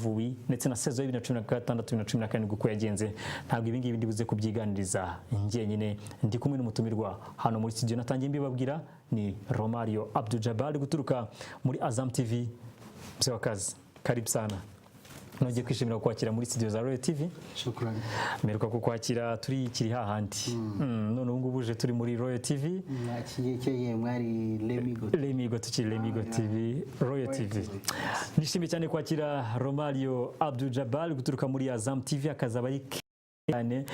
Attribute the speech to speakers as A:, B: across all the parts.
A: Amavubi ndetse na saison ya 2016, 2017 uko yagenze. Ntabwo ibi ngibi ndibuze kubyiganiriza njyenyine, ndi kumwe n'umutumirwa hano muri studio. Natangiye mbibabwira, ni Romario Abdul Jabbar guturuka muri Azam TV. Mzee wa kazi, karibu sana, nongeye kwishimira kukwakira muri studio za Royal TV.
B: Shukrani.
A: Mperuka kukwakira turi kiri hahandi. None ubu ngubu uje turi muri Royal TV.
B: Cyagiye mwari Lemigo.
A: Lemigo, tukiri Lemigo TV, Royal TV. Nishimiye cyane kwakira Romario Abdul Jabbar guturuka muri Azam TV, akazaba ari cyane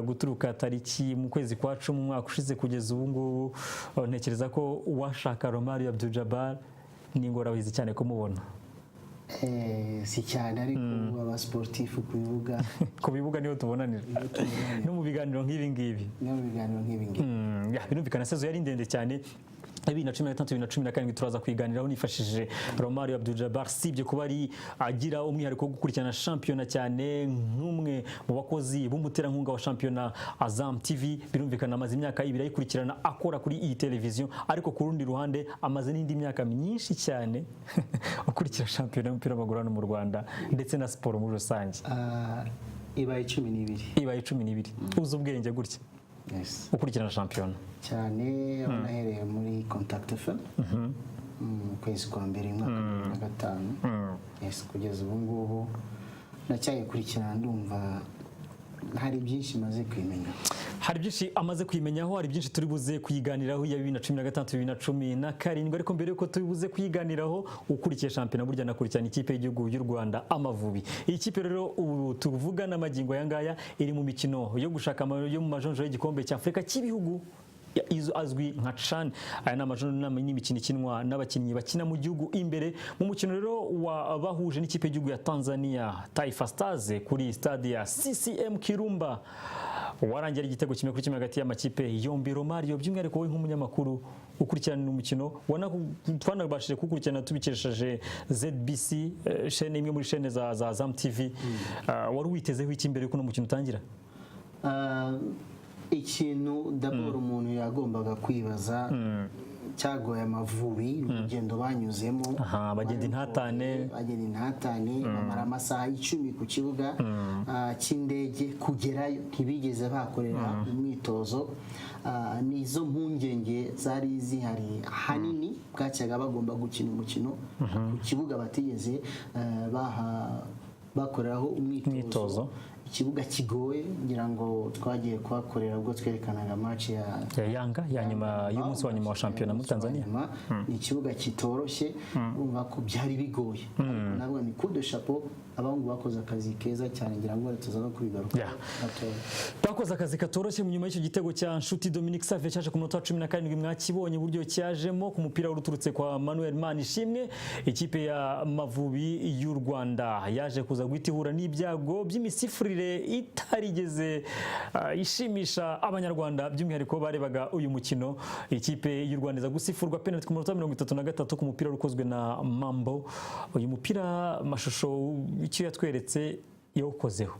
A: guturuka tariki mu kwezi kwa 10 mu mwaka ushize kugeza ubu ngubu. Ntekereza ko uwashaka Romario Abdul Jabbar ni ingorabahizi cyane kumubona.
B: Si cyane, ariko aba sportif ku bibuga.
A: Ku bibuga niho tubonanira, no mu biganiro nk'ibi ngibi.
B: No mu biganiro nk'ibi ngibi.
A: Ya, birumvikana saison yari ndende cyane, 2016, 2017. Turaza kuyiganiraho nifashishije Romario Abdul Jabbar. Sibye kuba ari agira umwihariko wo gukurikirana shampiyona cyane nk'umwe mu bakozi b'umuterankunga wa shampiyona Azam TV, birumvikana amaze imyaka 2 ayikurikirana akora kuri iyi televiziyo, ariko ku rundi ruhande amaze n'indi myaka myinshi cyane ukurikira shampiyona y'umupira w'amaguru hano mu Rwanda ndetse na siporo muri rusange.
B: Ibaye 12.
A: Ibaye 12 uzi ubwenge gutya ukurikirana shampiyona.
B: Cyane, aho nahereye muri Contact FM mu kwezi kwa mbere umwaka wa 2005. Yes, kugeza ubu ngubu ndacyayikurikirana, ndumva hari byinshi maze kwimenya.
A: Hari byinshi amaze kuyimenyaho, hari byinshi turi buze kuyiganiraho ya 2016, 2017. Ariko mbere yuko turi buze kuyiganiraho, ukurikiye shampiyona burya nakurikirana ikipe y'igihugu y'u Rwanda, Amavubi. Iyi kipe rero ubu tuvugana amagingo aya ngaya iri mu mikino yo gushaka yo mu majonjora y'igikombe cya Afurika cy'ibihugu izo azwi nka CHAN. Aya ni amajonjora n'imikino ikinwa n'abakinnyi bakina mu gihugu imbere. Mu mukino rero wabahuje n'ikipe y'igihugu ya Tanzania, Taifa Stars, kuri stade ya CCM Kirumba, warangira igitego 1-1 hagati y'amakipe yombi. Romario, by'umwihariko wowe nk'umunyamakuru ukurikirana umukino, twanabashije kuwukurikirana tubikesheje ZBC, chaîne imwe muri chaîne za Azam TV. Wari witezeho iki mbere yuko uno mukino utangira?
B: Ikintu d'abord umuntu yagombaga kwibaza cyagoye Amavubi, urugendo banyuzemo.
A: Aha, bagenda intatane.
B: Bagenda intatane, bamara amasaha 10 ku kibuga cy'indege kugerayo, ntibigeze bakorera umwitozo. Nizo mpungenge zari zihari ahanini. Bwacyaga bagomba gukina umukino ku kibuga batigeze baha bakoreraho umwitozo.
A: Umwitozo.
B: Ikibuga kigoye, ngira ngo twagiye kuhakorera ubwo twerekanaga match ya
A: ya Yanga ya nyuma, y'umunsi wa nyuma wa shampiyona muri Tanzania.
B: Nyuma. Ni ikibuga kitoroshye, urumva ko byari bigoye, ariko nabwo ni coup de chapeau, abahungu bakoze akazi keza cyane. Ngira ngo tuza no kubigaruka gatoya.
A: Bakoze akazi katoroshye. Nyuma y'icyo gitego cya Nshuti Dominique Savio cyaje ku munota wa 17, mwakibonye uburyo cyajemo ku mupira uturutse kwa Manuel Manishimwe, ikipe ya Mavubi y'u Rwanda yaje kuza guhita ihura n'ibyago by'imisifurire itarigeze ishimisha Abanyarwanda, by'umwihariko barebaga uyu mukino. Ikipe y'u Rwanda iza gusifurwa penalty ku munota wa 33 ku mupira ukozwe na Mambo. Uyu mupira, amashusho icyo yatweretse yawukozeho,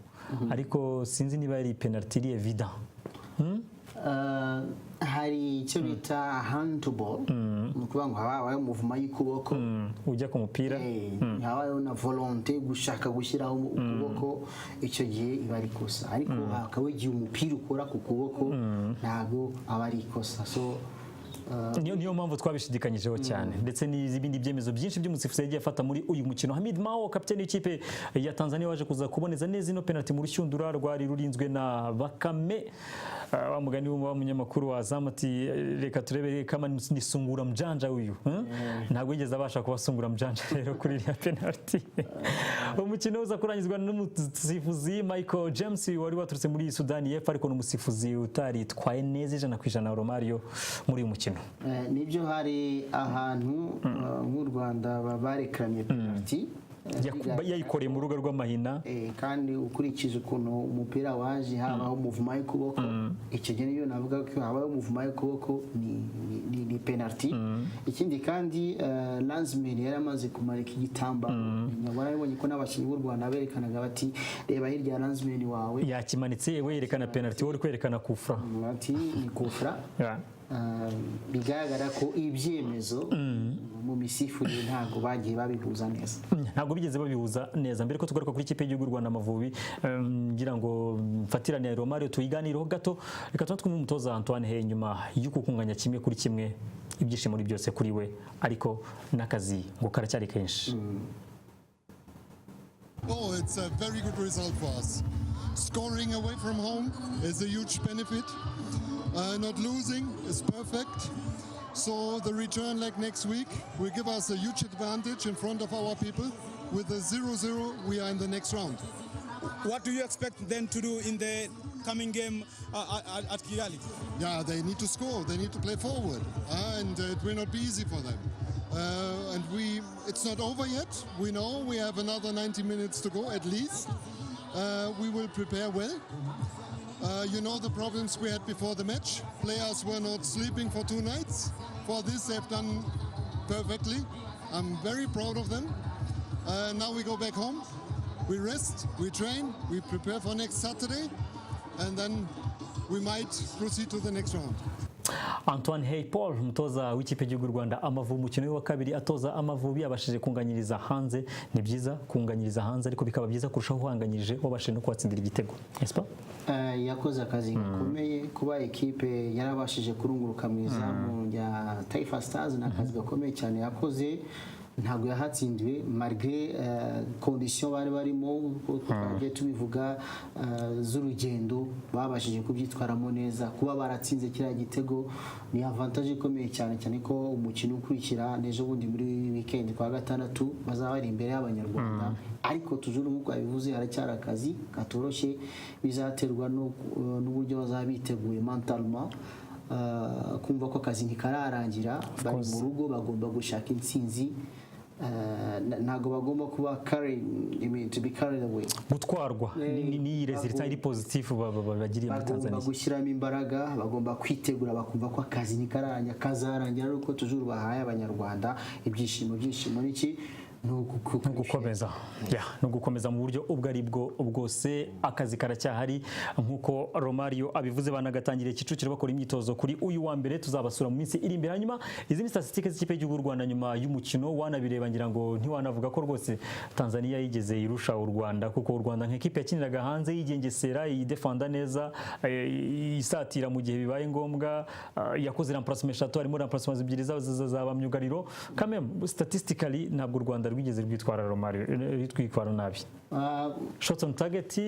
A: ariko sinzi niba yari penalty iri évident.
B: Hari icyo bita handball, ni ukuvuga ngo habayeho mouvement y'ukuboko
A: ujya ku mupira.
B: Habayeho na volonté, gushaka gushyiraho ukuboko, icyo gihe iba ari ikosa. Ariko hakaba igihe umupira ukora ku kuboko, ntabwo aba ari ikosa. So
A: Niyo mpamvu twabishidikanyijeho cyane, ndetse n'ibindi byemezo byinshi by'umusifuzi yagiye afata muri uyu mukino. Hamid Mao, kapiteni w'ikipe ya Tanzania, waje kuza kuboneza neza ino penalty mu rushyundura rwari rurinzwe na Bakame. Wa mugani wa munyamakuru wa Azam ati: "Reka turebe kama ni sungura mjanja uyu." Ntabwo yigeze abasha kuba sungura mjanja rero kuri iriya penalty. Umukino uza kurangizwa n'umusifuzi Michael James wari waturutse muri Sudani y'Epfo, ariko ni umusifuzi utaritwaye neza 100%, Romario, muri uyu mukino.
B: Nibyo, hari ahantu nk'u Rwanda barekamye penalty.
A: Yayikoreye mu rubuga rw'amahina.
B: Kandi ukurikije ukuntu umupira waje, habaho mouvement y'ukuboko, icyo gihe niyo navuga ko habaho mouvement y'ukuboko ni penalty. Ikindi kandi, Lansman yari amaze kumarika igitambaro. Warabibonye ko n'abakinnyi b'u Rwanda berekanaga bati: "Reba hirya ya Lansman wawe."
A: Yakimanitse, we yerekana penalty, wowe uri kwerekana kufra.
B: Ati ni kufra. Bigaragara ko ibyemezo mu misifurire ntabwo bagiye babihuza neza.
A: Ntabwo bigeze babihuza neza. Mbere ko tugaruka kuri ikipe y'igihugu y'u Rwanda Amavubi, ngira ngo mfatirane Romario tuyiganireho gato. Reka tuba twumve umutoza Antoine Hey nyuma y'uku kunganya 1-1. Ibyishimo ni byose kuri we, ariko n'akazi ngo karacyari kenshi.
C: Oh, it's a very good result for us. Scoring away from home is a huge benefit. Not losing is perfect. So the return leg next week will give us a huge advantage in front of our people. With a 0-0, we are in the next round.
D: What do you expect them to do in the coming game at Kigali?
C: Yeah, they need to score. They need to play forward, and it will not be easy for them. And it's not over yet. We know we have another 90 minutes to go at least. We will prepare well. You know the problems we had before the match. Players were not sleeping for 2 nights. For this, they've done perfectly. I'm very proud of them. Now we go back home. We rest, we train, we prepare for next Saturday, and then we might proceed to the next round.
A: Antoine Hey Paul, umutoza w'ikipe y'igihugu y'u Rwanda Amavubi, umukino we wa kabiri atoza Amavubi, yabashije kunganyiriza hanze. Ni byiza kunganyiriza hanze, ariko bikaba byiza kurushaho uhanganyirije wabashije no kubatsindira igitego, n'est-ce pas?
B: Yakoze akazi gakomeye. Kuba ekipe yarabashije kurunguruka mu izamu rya Taifa Stars ni akazi gakomeye cyane yakoze. Ntabwo yahatsindiwe malgré condition bari barimo, uko twagiye tubivuga, z'urugendo, babashije kubyitwaramo neza. Kuba baratsinze kiriya gitego ni avantage ikomeye cyane, cyane ko umukino ukurikira n'ejo bundi muri weekend kwa gatandatu bazaba bari imbere y'Abanyarwanda. Ariko toujours, nk'uko yabivuze, haracyari akazi katoroshye. Bizaterwa n'uburyo bazaba biteguye mentalement, kumva ko akazi ntikararangira, bari mu rugo, bagomba gushaka intsinzi. Ntabwo bagomba kuba carry, I mean, to be carried away.
A: Gutwarwa n'iyi résultat iri positif bagiriye muri
B: Bagomba
A: Tanzania.
B: gushyiramo imbaraga, bagomba kwitegura, bakumva ko akazi ntikarangira, kazarangira ari uko toujours bahaye Abanyarwanda ibyishimo. Byishimo niki? Ni
A: No gukomeza, yeah, no gukomeza mu buryo ubwo ari bwo bwose. Akazi karacyahari nk'uko Romario abivuze. Banagatangiriye Kicukiro bakora imyitozo kuri uyu wa mbere. Tuzabasura mu minsi iri imbere. Hanyuma izi ni statistiques z'ikipe y'igihugu y'u Rwanda nyuma y'umukino. Wanabireba, ngira ngo ntiwanavuga ko rwose Tanzania yigeze irusha u Rwanda, kuko u Rwanda nk'ekipe yakiniraga hanze yigengesera, yidefanda neza, isatira mu gihe bibaye ngombwa, yakoze remplacement eshatu, harimo remplacement ebyiri za ba myugariro. Quand même, statistically ntabwo u Rwanda rwigeze rwitwara, Romario, rwitwara nabi. Shots on target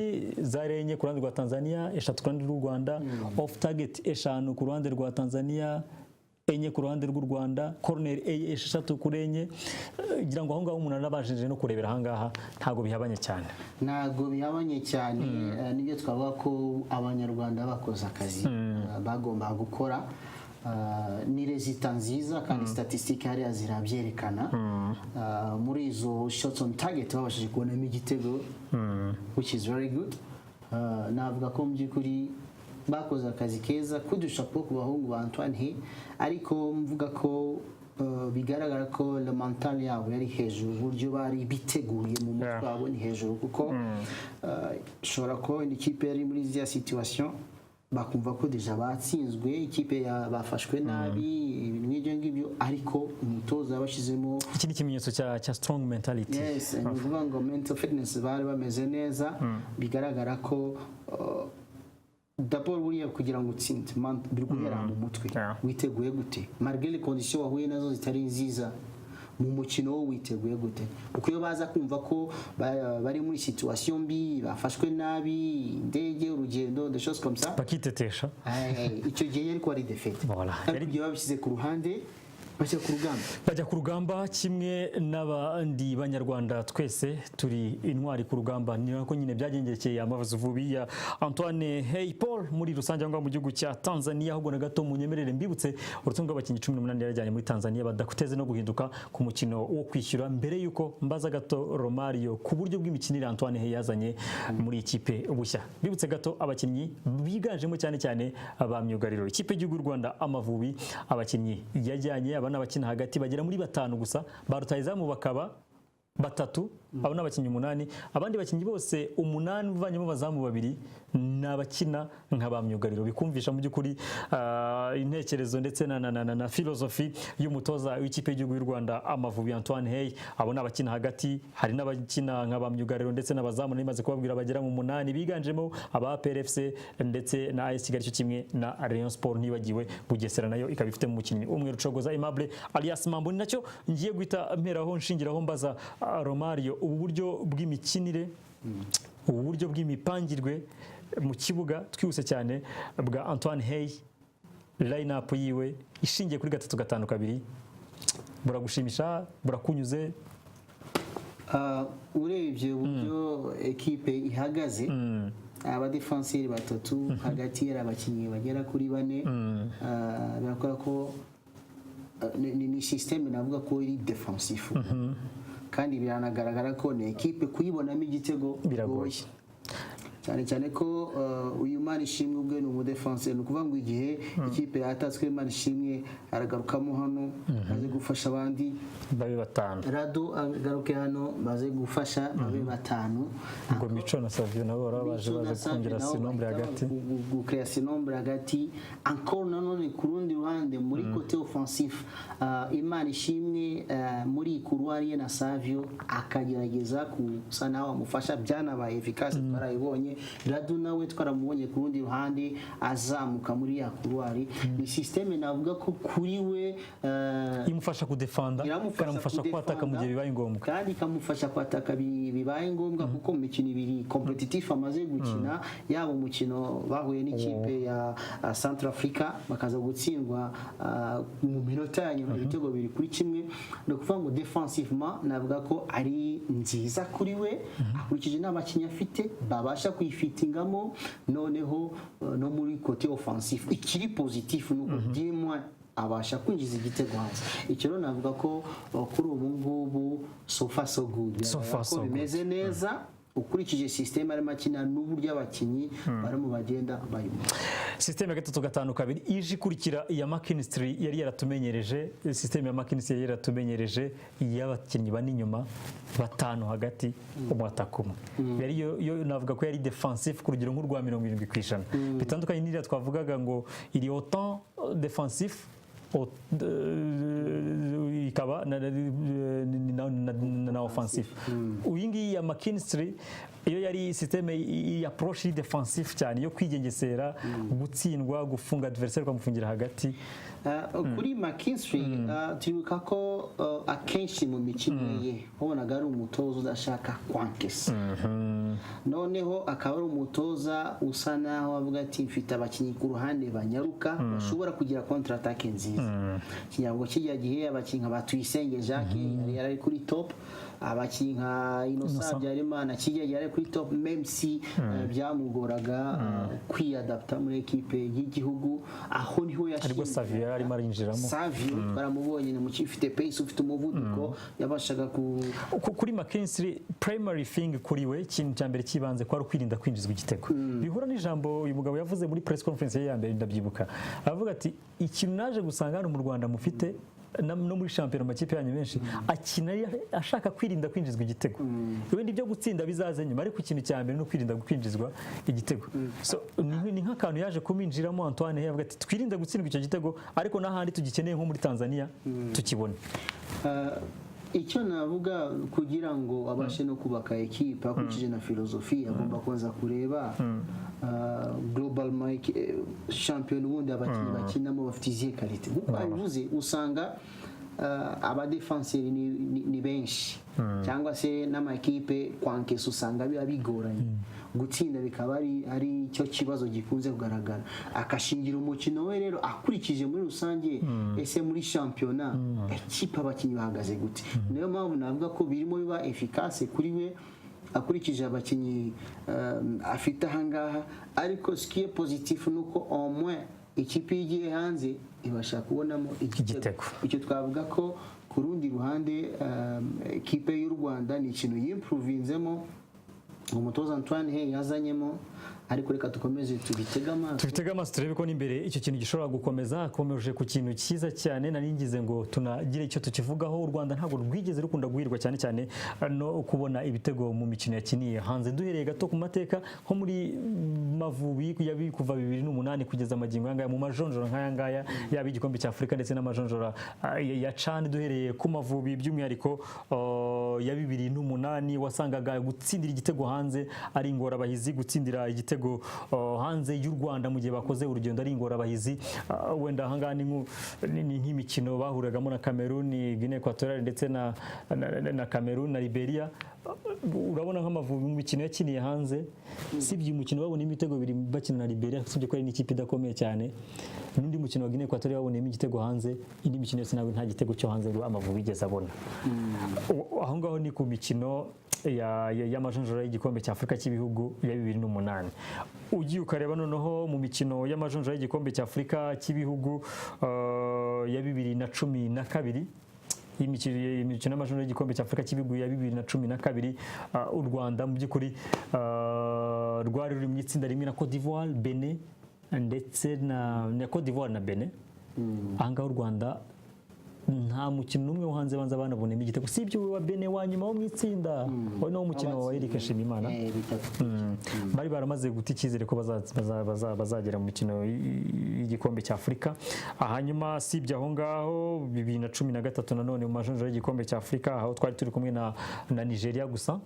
A: zari enye ku ruhande rwa Tanzania, eshatu ku ruhande rw'u Rwanda. Off target eshanu ku ruhande rwa Tanzania, enye ku ruhande rw'u Rwanda. Corner esheshatu kuri enye. Ngira ngo aho ngaho umuntu arabashije no kurebera aha ngaha, ntabwo bihabanye cyane.
B: Ntabwo bihabanye cyane. Nibyo twavuga ko Abanyarwanda bakoze akazi bagombaga gukora. Ni résultat nziza kandi statistique hariya zirabyerekana. Muri izo shots on target babashije kubonamo igitego, which is very good. Navuga ko mu by'ukuri bakoze akazi keza, kudusha ku bahungu ba Antoine Hey. Ariko mvuga ko bigaragara ko le mental yabo yari hejuru, uburyo bari biteguye mu mutwe wabo ni hejuru, kuko ushobora kuba wenda ikipe yari muri ziriya situation bakumva ko déjà batsinzwe, ikipe bafashwe nabi, ibintu nk'ibyo ngibyo, ariko umutoza yabashyizemo.
A: Iki ni ikimenyetso cya strong mentality.
B: Yes, ni ukuvuga ngo mental fitness bari bameze neza. Bigaragara ko d'abord buriya kugira ngo utsinde biri guhera mu mutwe. Witeguye gute malgré les conditions wahuye nazo zitari nziza mu mukino? Wo witeguye gute? Kuko iyo baza kumva ko bari muri situation mbi, bafashwe nabi, indege, urugendo, des choses comme ça,
A: bakitetesha.
B: Ay, icyo gihe yari kuba ari défaite.
A: Voilà.
B: Ariko igihe babishyize ku ruhande, bajya ku rugamba.
A: Bajya ku rugamba kimwe n'abandi Banyarwanda, twese turi intwari ku rugamba. Ni nako nyine byagendekeye Amavubi ya Antoine Hey Paul muri rusange aho ngaho mu gihugu cya Tanzania. Ahubwo na gato munyemerere mbibutse urutonde rw'abakinnyi 18 yarajyanye muri Tanzania badakuteze no guhinduka ku mukino wo kwishyura. Mbere y'uko mbaza gato Romario ku buryo bw'imikinire Antoine Hey yazanye muri ikipe bushya, mbibutse gato abakinnyi biganjemo cyane cyane ba myugariro. Ikipe y'igihugu y'u Rwanda Amavubi, abakinnyi yajyanye, aba ni abakina hagati bagera muri batanu gusa, ba rutahizamu bakaba batatu, abo ni abakinnyi umunani. Abandi bakinnyi bose umunani uvanyemo abazamu babiri Ni abakina nka ba myugariro, bikumvisha mu by'ukuri intekerezo ndetse na filozofi y'umutoza w'ikipe y'igihugu y'u Rwanda Amavubi, Antoine Hey. Abo ni abakina hagati, hari n'abakina nka ba myugariro ndetse n'abazamu nari maze kubabwira bagera mu munani, biganjemo aba APR FC ndetse na AS Kigali, cyo kimwe na Rayon Sport. Ntibagiwe Bugesera, nayo ikaba ifite umukinnyi umwe, Rucogoza Aimable alias Mambo. Ni nacyo ngiye guhita mperaho, nshingiraho mbaza Romario ubu buryo bw'imikinire, ubu buryo bw'imipangirwe mu kibuga, twihuse cyane, bwa Antoine Hey, line up yiwe ishingiye kuri 3-5-2, buragushimisha, burakunyuze?
B: Urebye uburyo ekipe ihagaze, abadefanseri batatu, hagati hari abakinnyi bagera kuri bane, birakora ko ni système navuga ko iri defensif, kandi biranagaragara ko ni ekipe kuyibonamo igitego
A: Biragoye.
B: bigoye. Cyane cyane ko uyu Manishimwe ubwe ni umudefanseri, ni ukuvuga ngo igihe ikipe yatatswe, Manishimwe aragarukamo hano aze gufasha abandi
A: babe batanu.
B: Rado agaruke hano baze gufasha, babe batanu.
A: Ngo Mico na Savio nabo baba baje
B: Mico na
A: baje
B: Savio
A: kongera
B: nabo
A: surnombre
B: bahita
A: hagati.
B: Gucrea surnombre hagati. Encore nanone ku rundi ruhande, muri côté offensif, Imana ishimwe muri couloir ye na Savio akagerageza gusa nawe amufasha, byanabaye efficace, twarabibonye. Radu nawe twaramubonye ku rundi ruhande azamuka muri ya couloir. Ni système navuga ko kuri we
A: imufasha kudefanda,
B: iramufasha
A: ikanamufasha kwataka mu gihe bibaye ngombwa.
B: Kandi ikamufasha kwataka bibaye ngombwa, kuko mu mikino ibiri compétitif amaze gukina, yaba umukino bahuye n'ikipe ya Central Africa bakaza gutsindwa mu minota ya nyuma ibitego 2-1, ni ukuvuga ngo defensivement navuga ko ari nziza kuri we akurikije n'abakinnyi afite babasha kuyifitingamo. Noneho no muri côté offensif, ikiri positif ni uko du moins abasha kwinjiza igitego hanze. Icyo rero navuga ko kuri ubu ngubu so far so good.
A: So far
B: Biragaragara ko
A: so good.
B: bimeze neza ukurikije système arimo akina n'uburyo abakinnyi barimo bagenda bayibona.
A: Système ya 3-5-2 ije ikurikira iya McKinstry yari yaratumenyereje. Système ya McKinstry yari yaratumenyereje iy'abakinnyi bane inyuma, batanu hagati, umwataka umwe. Yari yo navuga ko yari defensif ku rugero nk'urwa 70%, bitandukanye n'iriya twavugaga ngo iri autant defensif ikaba na offensif. Iyi ngiyi ya McKinstry iyo yari système iyi approche iri defensif cyane, yo kwigengesera, gutsindwa, gufunga adversaire, ukamufungira hagati.
B: Kuri McKinstry, turibuka ko akenshi mu mikino ye wabonaga ari umutoza udashaka kwankesa, noneho akaba ari umutoza usa naho avuga ati mfite abakinnyi ku ruhande banyaruka bashobora kugira contre attaque nziza. Kinyarwanda kijya gihe abakinnyi nka ba Tuyisenge Jacques yari yari kuri top, abakinnyi nka Innocent Habyarimana kijya gihe yari kuri top, même si byamugoraga kwiyadapta muri ekipe y'igihugu. Aho niho
A: aribwo
B: yashingiye.
A: Savio yari arimo arinjiramo.
B: Savio twaramubonye, ni umukinnyi ufite pace, ufite umuvuduko, yabashaga ku
A: Kuri McKinstry, primary thing kuri we, ikintu cya mbere cy'ibanze kwari ukwirinda kwinjizwa igitego. Bihura n'ijambo uyu mugabo yavuze muri press conference ye ya mbere, ndabyibuka, aravuga ati ikintu naje gusanga hano mu Rwanda mufite no muri shampiyona, amakipe yanyu menshi akina ashaka kwirinda kwinjizwa igitego, wenda ibyo gutsinda bizaze nyuma, ariko ikintu cya mbere ni ukwirinda kwinjizwa igitego. So ni nk'akantu yaje kuminjiramo Antoine Hey, avuga ati twirinde gutsindwa icyo gitego, ariko n'ahandi tugikeneye nko muri Tanzania tukibone.
B: Icyo navuga, kugira ngo abashe no kubaka ekipe akurikije na filozofi, agomba kubanza kureba global mike shampiyona ubundi abakinnyi bakinamo bafite izihe qualité. Nkuko babivuze, usanga abadefanseri ni benshi, cyangwa se n'amakipe kwankesa usanga biba bigoranye, gutsinda bikaba ari cyo kibazo gikunze kugaragara. Akashingira umukino we rero akurikije muri rusange, ese muri shampiyona ekipe abakinnyi bahagaze gute? Niyo mpamvu navuga ko birimo biba efficace kuri we akurikije abakinnyi afite ahangaha. Ariko ce qui est positif ni uko au moins ikipe iyo igiye hanze ibasha kubonamo igitego.
A: Igitego.
B: Icyo twavuga ko ku rundi ruhande ekipe y'u Rwanda ni ikintu yimprovinzemo umutoza Antoine Hey yazanyemo. Ariko reka dukomeze tubitege amaso.
A: Tubitege amaso, turebe ko n'imbere icyo kintu gishobora gukomeza. Akomeje ku kintu cyiza cyane nari ngize ngo tunagire icyo tukivugaho. U Rwanda ntabwo rwigeze rukunda guhirwa cyane cyane no kubona ibitego mu mikino yakiniye hanze. Duhereye gato ku mateka, nko muri Mavubi yabi kuva 2008 kugeza amagingo aya ngaya, mu majonjora nk'aya ngaya, yaba igikombe cya Afurika ndetse n'amajonjora ya CHAN, duhereye ku Mavubi by'umwihariko ya 2008, wasangaga gutsindira igitego hanze ari ingorabahizi, gutsindira igitego hanze y'u Rwanda mu gihe bakoze urugendo ari ingorabahizi. Wenda ahangaha ni nk'imikino bahuragamo na Cameroon, Guinea Equatoriale ndetse na Cameroon na Liberia. Urabona nk'Amavubi mu mikino yakiniye hanze, sibye umukino babonye ibitego bibiri bakina na Liberia, sibye ko ari n'ikipe idakomeye cyane, n'undi mukino wa Guinea Equatoriale baboneyemo igitego hanze, indi mikino yose ntabwo, nta gitego cyo hanze ngo Amavubi yigeze abona. Aho ngaho ni ku mikino y'amajonjora y'igikombe cya Afurika cy'ibihugu ya 2008. Ugiye ukareba noneho mu mikino y'amajonjora y'igikombe cya Afurika cy'ibihugu ya 2012, imikino y'amajonjora y'igikombe cya Afurika cy'ibihugu ya 2012, u Rwanda mu by'ukuri rwari ruri mu itsinda rimwe na Cote d'Ivoire, Benin ndetse na Cote d'Ivoire na Benin. Aha ngaha u Rwanda nta mukino n'umwe wo hanze banza banabonemo igitego, si ibyo wa Benin wa nyuma wo mu itsinda, wa no mukino wa Eric Nshimiyimana.
B: 3.
A: Bari baramaze guta icyizere ko bazagera mu mikino y'igikombe cya Afurika. Hanyuma sibye aho ngaho, 2013 nanone mu majonjora y'igikombe cya Afurika, aho twari turi kumwe na Nigeria gusa,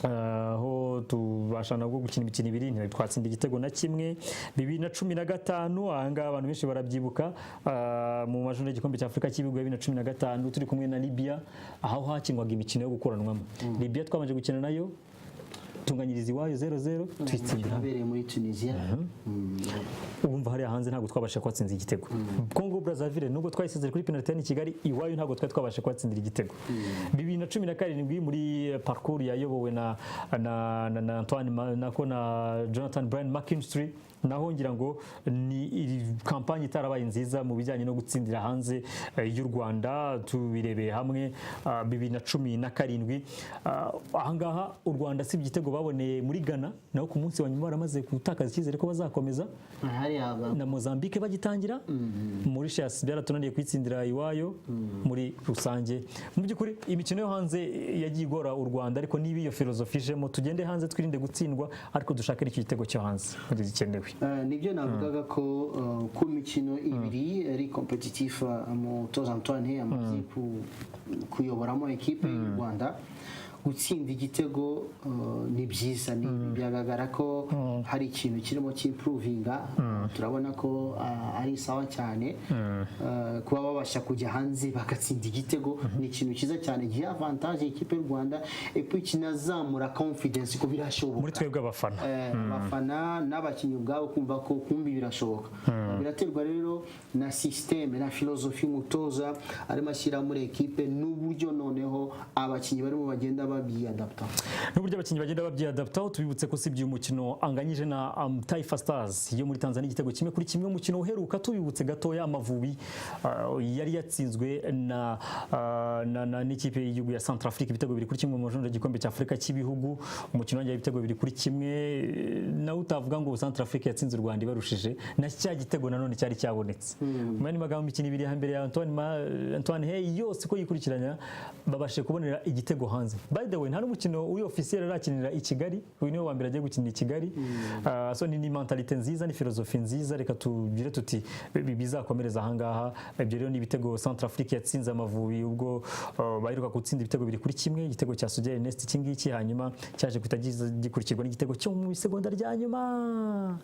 A: aho tubasha nabwo gukina imikino ibiri ntitwatsinda igitego na kimwe. 2015, aha ngaha abantu benshi barabyibuka, mu majonjora y'igikombe cya Afurika cy'ibihugu ya 2015 turi kumwe na Libya, aho hakinwaga imikino yo gukuranwamo. Libya twabanje gukina nayo tunganyiriza iwayo 0-0, tuyitsindira
B: Yabereye muri Tunisia.
A: Ubumva hariya hanze ntabwo twabasha kuhatsinda igitego. Congo Brazzaville, nubwo twayisezeye kuri penalty ya Kigali, iwayo ntabwo twari twabasha kuhatsindira igitego. 2017 muri parcours yayobowe na Antoine nako na Jonathan Brian McKinstry, naho ngira ngo ni iri kampanye itarabaye nziza mu bijyanye no gutsindira hanze y'u Rwanda. Tubirebeye hamwe, 2017, ahangaha u Rwanda si igitego baboneye muri Ghana, naho ku munsi wa nyuma baramaze gutakaza icyizere ko bazakomeza,
B: hariya
A: na Mozambique bagitangira, Mauritius byaratunaniye kwitsindira iwayo. Muri rusange, mu by'ukuri imikino yo hanze yagiye igora u Rwanda, ariko niba iyo filozofi ijemo, tugende hanze twirinde gutsindwa, ariko dushake n'icyo gitego cyo hanze mu gihe gikenewe.
B: Nibyo navugaga ko ku mikino ibiri ari competitif umutoza Antoine amaze kuyoboramo ekipe y'u Rwanda, gutsinda igitego ni byiza, ni biragaragara ko hari ikintu kirimo cy'improvinga. Turabona ko ari sawa cyane. Kuba babasha kujya hanze bagatsinda igitego ni ikintu cyiza cyane giha avantage ikipe y'u Rwanda, et puis kinazamura confidence ko birashoboka.
A: Muri twebwe abafana.
B: Abafana n'abakinnyi ubwabo kumva ko kumbi birashoboka. Biraterwa rero na système na philosophie umutoza arimo ashyira muri ekipe, n'uburyo noneho abakinnyi barimo bagenda babyiyadapta.
A: N'uburyo abakinnyi bagenda babyiyadaptaho. Tubibutse ko usibye uyu mukino anganyije na Taifa Stars yo muri Tanzania igitego 1-1, umukino uheruka, tubibutse gatoya, Amavubi yari yatsinzwe na n'ikipe y'igihugu ya Centrafrique ibitego 2-1 mu majonjora y'igikombe cya Afurika cy'ibihugu. Umukino wanjye ibitego 2-1, nawe utavuga ngo Centrafrique yatsinze u Rwanda ibarushije, na cya gitego nanone cyari cyabonetse. Mu yandi magambo, imikino ibiri ya mbere ya Antoine Hey yose uko yikurikiranya babashije kubonera igitego hanze. By the way, nta n'umukino uri officiel arakinira i Kigali, uyu niwe wa mbere agiye gukinira i Kigali. So ni mentalité nziza, ni philosophie nziza, reka tugire tuti bizakomereza ahangaha. Ibyo rero ni ibitego Centrafrique yatsinze Amavubi ubwo baheruka gutsinda ibitego 2-1, igitego cya Sugira Ernest iki ngiki, hanyuma cyaje guhita gikurikirwa n'igitego cyo mu isegonda rya nyuma,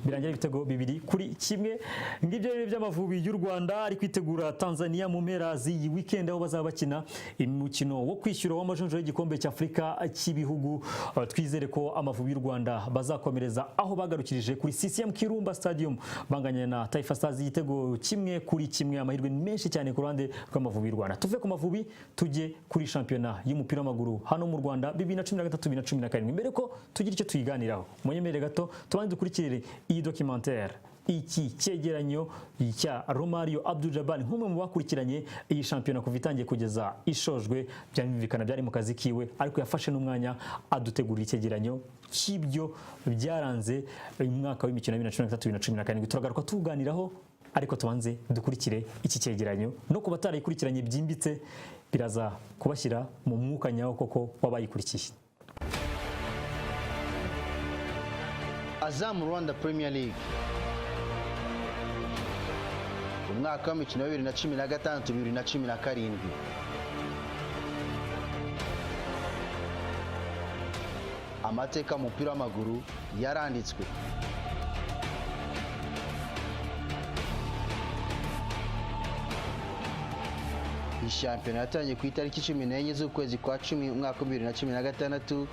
A: birangira ibitego 2-1. Ngibyo rero by'Amavubi y'u Rwanda ari kwitegura Tanzania mu mpera z'iyi weekend, aho bazaba bakina umukino wo kwishyura w'amajonjora y'igikombe cy'Afurika cy'ibihugu. Twizere ko Amavubi y'u Rwanda bazakomereza aho bagarukirije kuri CCM Kirumba Stadium banganya na Taifa Stars igitego 1-1. Amahirwe menshi cyane ku ruhande rw'Amavubi y'u Rwanda. Tuve ku Mavubi tujye kuri shampiyona y'umupira w'amaguru hano mu Rwanda 2013 2017. Mbere ko tugira icyo tuyiganiraho, munyemerere gato tubanze dukurikirire iyi documentaire. Iki cyegeranyo cya Romario Abdul Jabbar, nk'umwe mu bakurikiranye iyi shampiyona kuva itangiye kugeza ishojwe, byumvikana byari mu kazi kiwe, ariko yafashe n'umwanya adutegurira icyegeranyo cy'ibyo byaranze uyu mwaka w'imikino ya 2013 2017. Turagaruka tuganiraho, ariko tubanze dukurikire iki cyegeranyo. No ku batarayikurikiranye byimbitse, biraza kubashyira mu mwuka nyawo koko w'abayikurikiye.
B: Azam Rwanda Premier League, umwaka w'imikino wa 2016 2017. Amateka y'umupira w'amaguru yaranditswe. Iyi shampiyona yatangiye ku itariki 14 z'ukwezi kwa 10 umwaka wa 2016,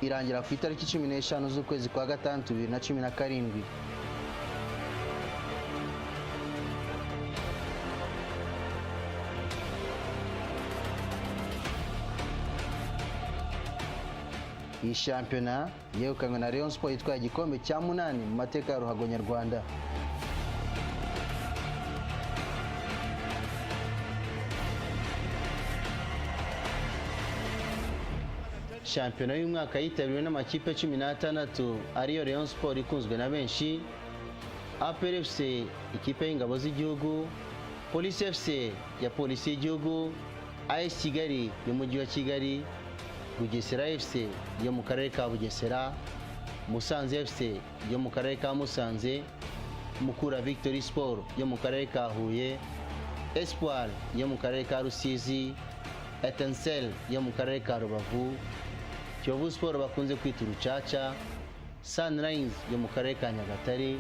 B: irangira ku itariki 15 z'ukwezi kwa gatandatu 2017. Iyi shampiyona yegukanywe na Rayon Sports, itwaye igikombe cya munani mu mateka ya ruhago nyarwanda. Shampiyona y'umwaka yitabiriwe n'amakipe 16, ariyo Rayon Sports ikunzwe na benshi, APR FC ikipe y'ingabo z'igihugu, Police FC ya polisi y'igihugu, AS Kigali y'umujyi wa Kigali, Bugesera FC yo mu karere ka Bugesera, Musanze FC yo mu karere ka Musanze, Mukura Victory Sport yo mu karere ka Huye, Espoir yo mu karere ka Rusizi, Etincelle yo mu karere ka Rubavu, Kiyovu Sport bakunze kwita Urucaca, Sunrise yo mu karere ka Nyagatare,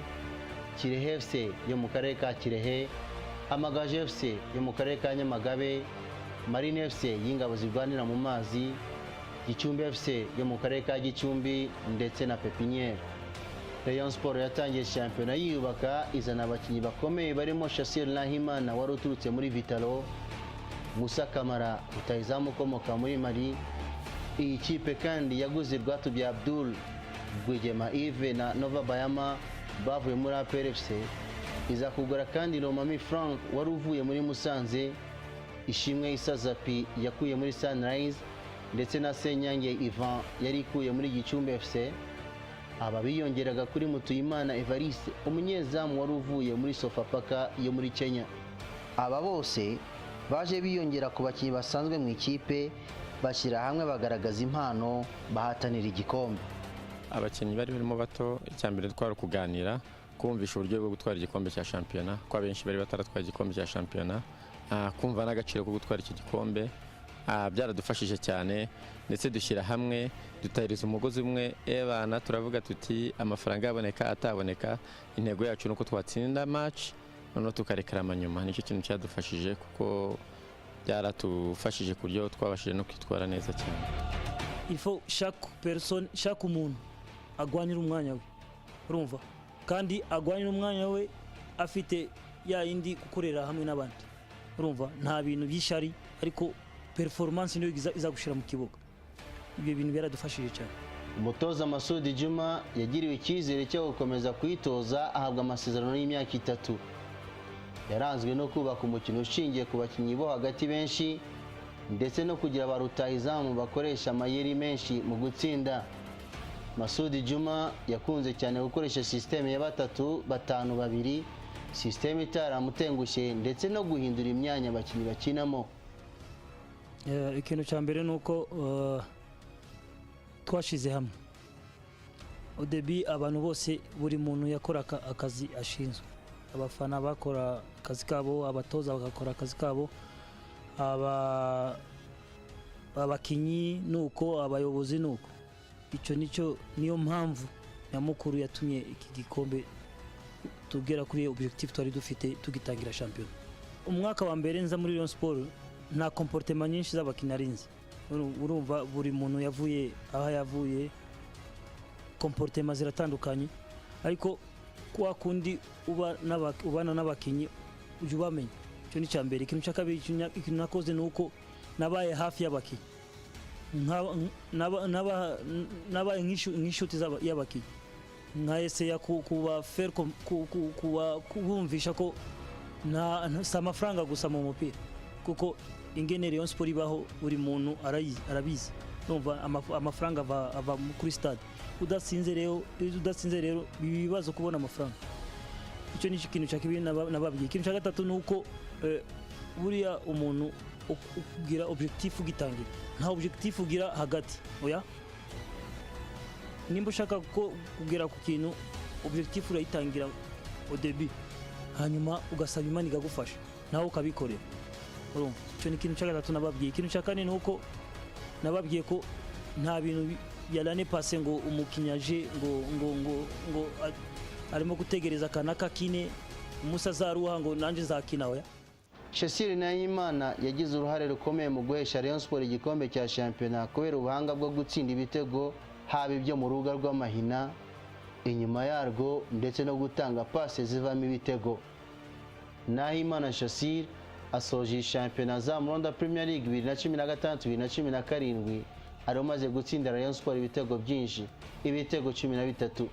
B: Kirehe FC yo mu karere ka Kirehe, Amagaju FC yo mu karere ka Nyamagabe, Marine FC y'ingabo zirwanira mu mazi, Gicumbi FC yo mu karere ka Gicumbi ndetse na Pepiniere. Rayon Sport yatangiye shampiyona yiyubaka, izana abakinnyi bakomeye barimo Shassir Nahimana wari uturutse muri Vital'O, Musa Kamara rutahizamu ukomoka muri Mali. Iyi kipe kandi yaguze Rwatubyaye Abdul, Rwigema Yves na Nova Bayama bavuye muri APR FC. Iza kugura kandi Romami Frank wari uvuye muri Musanze, Ishimwe Issa Zapi yakuye muri Sunrise ndetse na Senyange Ivan yari ikuye muri Gicumbi FC. Aba biyongeraga kuri Mutuyimana Evariste, umunyezamu wari uvuye muri Sofapaka yo muri Kenya. Aba bose baje biyongera ku bakinnyi basanzwe mu ikipe, bashyira hamwe bagaragaza impano, bahatanira igikombe.
E: Abakinnyi bari barimo bato, icya mbere twari ukuganira, kumvisha uburyo bwo gutwara igikombe cya shampiyona, ko abenshi bari bataratwara igikombe cya shampiyona, kumva n'agaciro ko gutwara iki gikombe. Byaradufashije cyane, ndetse dushyira hamwe, dutahiriza umugozi umwe ebana, turavuga tuti amafaranga yaboneka ataboneka, intego yacu ni uko twatsinda match, noneho tukarekarama nyuma. Nicyo kintu cyadufashije, kuko byaratufashije ku buryo twabashije no kwitwara neza cyane.
F: Il faut chaque personne, chaque umuntu agwanira umwanya we, urumva, kandi agwanira umwanya we afite ya yindi gukorera hamwe n'abandi, urumva, nta bintu by'ishari, ariko performance niyo iza gushyira mu kibuga. Ibyo bintu byaradufashije cyane.
B: Umutoza Masudi Juma yagiriwe icyizere cyo gukomeza kuyitoza, ahabwa amasezerano y'imyaka 3. Yaranzwe no kubaka umukino ushingiye ku bakinnyi bo hagati benshi ndetse no kugira ba rutahizamu bakoresha amayeri menshi mu gutsinda. Masudi Juma yakunze cyane gukoresha sisiteme ya 3-5-2, sisiteme itaramutengushye, ndetse no guhindura imyanya abakinnyi bakinamo.
F: Ikintu cya mbere ni uko twashize hamwe. Au début abantu bose, buri muntu yakora akazi ashinzwe. Abafana bakora akazi kabo, abatoza bagakora akazi kabo, abakinnyi nuko, abayobozi nuko. Icyo nicyo niyo mpamvu nyamukuru yatumye iki gikombe tugera kuri objectif twari dufite tugitangira shampiyona. Umwaka wa mbere nza muri Rayon Sport, nta comportement nyinshi z'abakinnyi nari nzi. Urumva, buri muntu yavuye aho yavuye, comportement ziratandukanye, ariko kwa kundi uba ubana n'abakinnyi ujya ubamenya. Icyo ni icya mbere. Ikintu cya kabiri, ikintu nakoze ni uko nabaye hafi y'abakinnyi, nabaye nk'inshuti y'abakinnyi. Nka eseya kuba faire kuba kubumvisha ko nta si amafaranga gusa mu mupira, kuko ingene Rayon Sport ibaho buri muntu arabizi. Urumva, amafaranga ava kuri stade. Udatsinze rero, udatsinze rero biba ibibazo kubona amafaranga. Icyo ni ikintu cya kabiri nababwiye. Ikintu cya gatatu ni uko buriya umuntu ugira objectif ugitangira, nta objectif ugira hagati, oya. Nimba ushaka ko kugera ku kintu, objectif urayitangira au début, hanyuma ugasaba Imana ikagufasha, nawe ukabikorera. Urumva, icyo ni ikintu cya gatatu nababwiye. Ikintu cya kane ni uko nababwiye ko nta bintu ya l'année passée ngo umukinnyi aje ngo arimo gutegereza akanaka kine umunsi azaruha ngo nanjye nzakina, oya.
B: Shassir Nahimana yagize uruhare rukomeye mu guhesha Rayon Sport igikombe cya shampiyona kubera ubuhanga bwo gutsinda ibitego, haba ibyo mu rubuga rw'amahina, inyuma yarwo, ndetse no gutanga pase zivamo ibitego. Nahimana Shassir asoje iyi shampiyona za Rwanda Premier League 2016 2017 ari umaze gutsinda Rayon Sport ibitego byinshi, ibitego 13.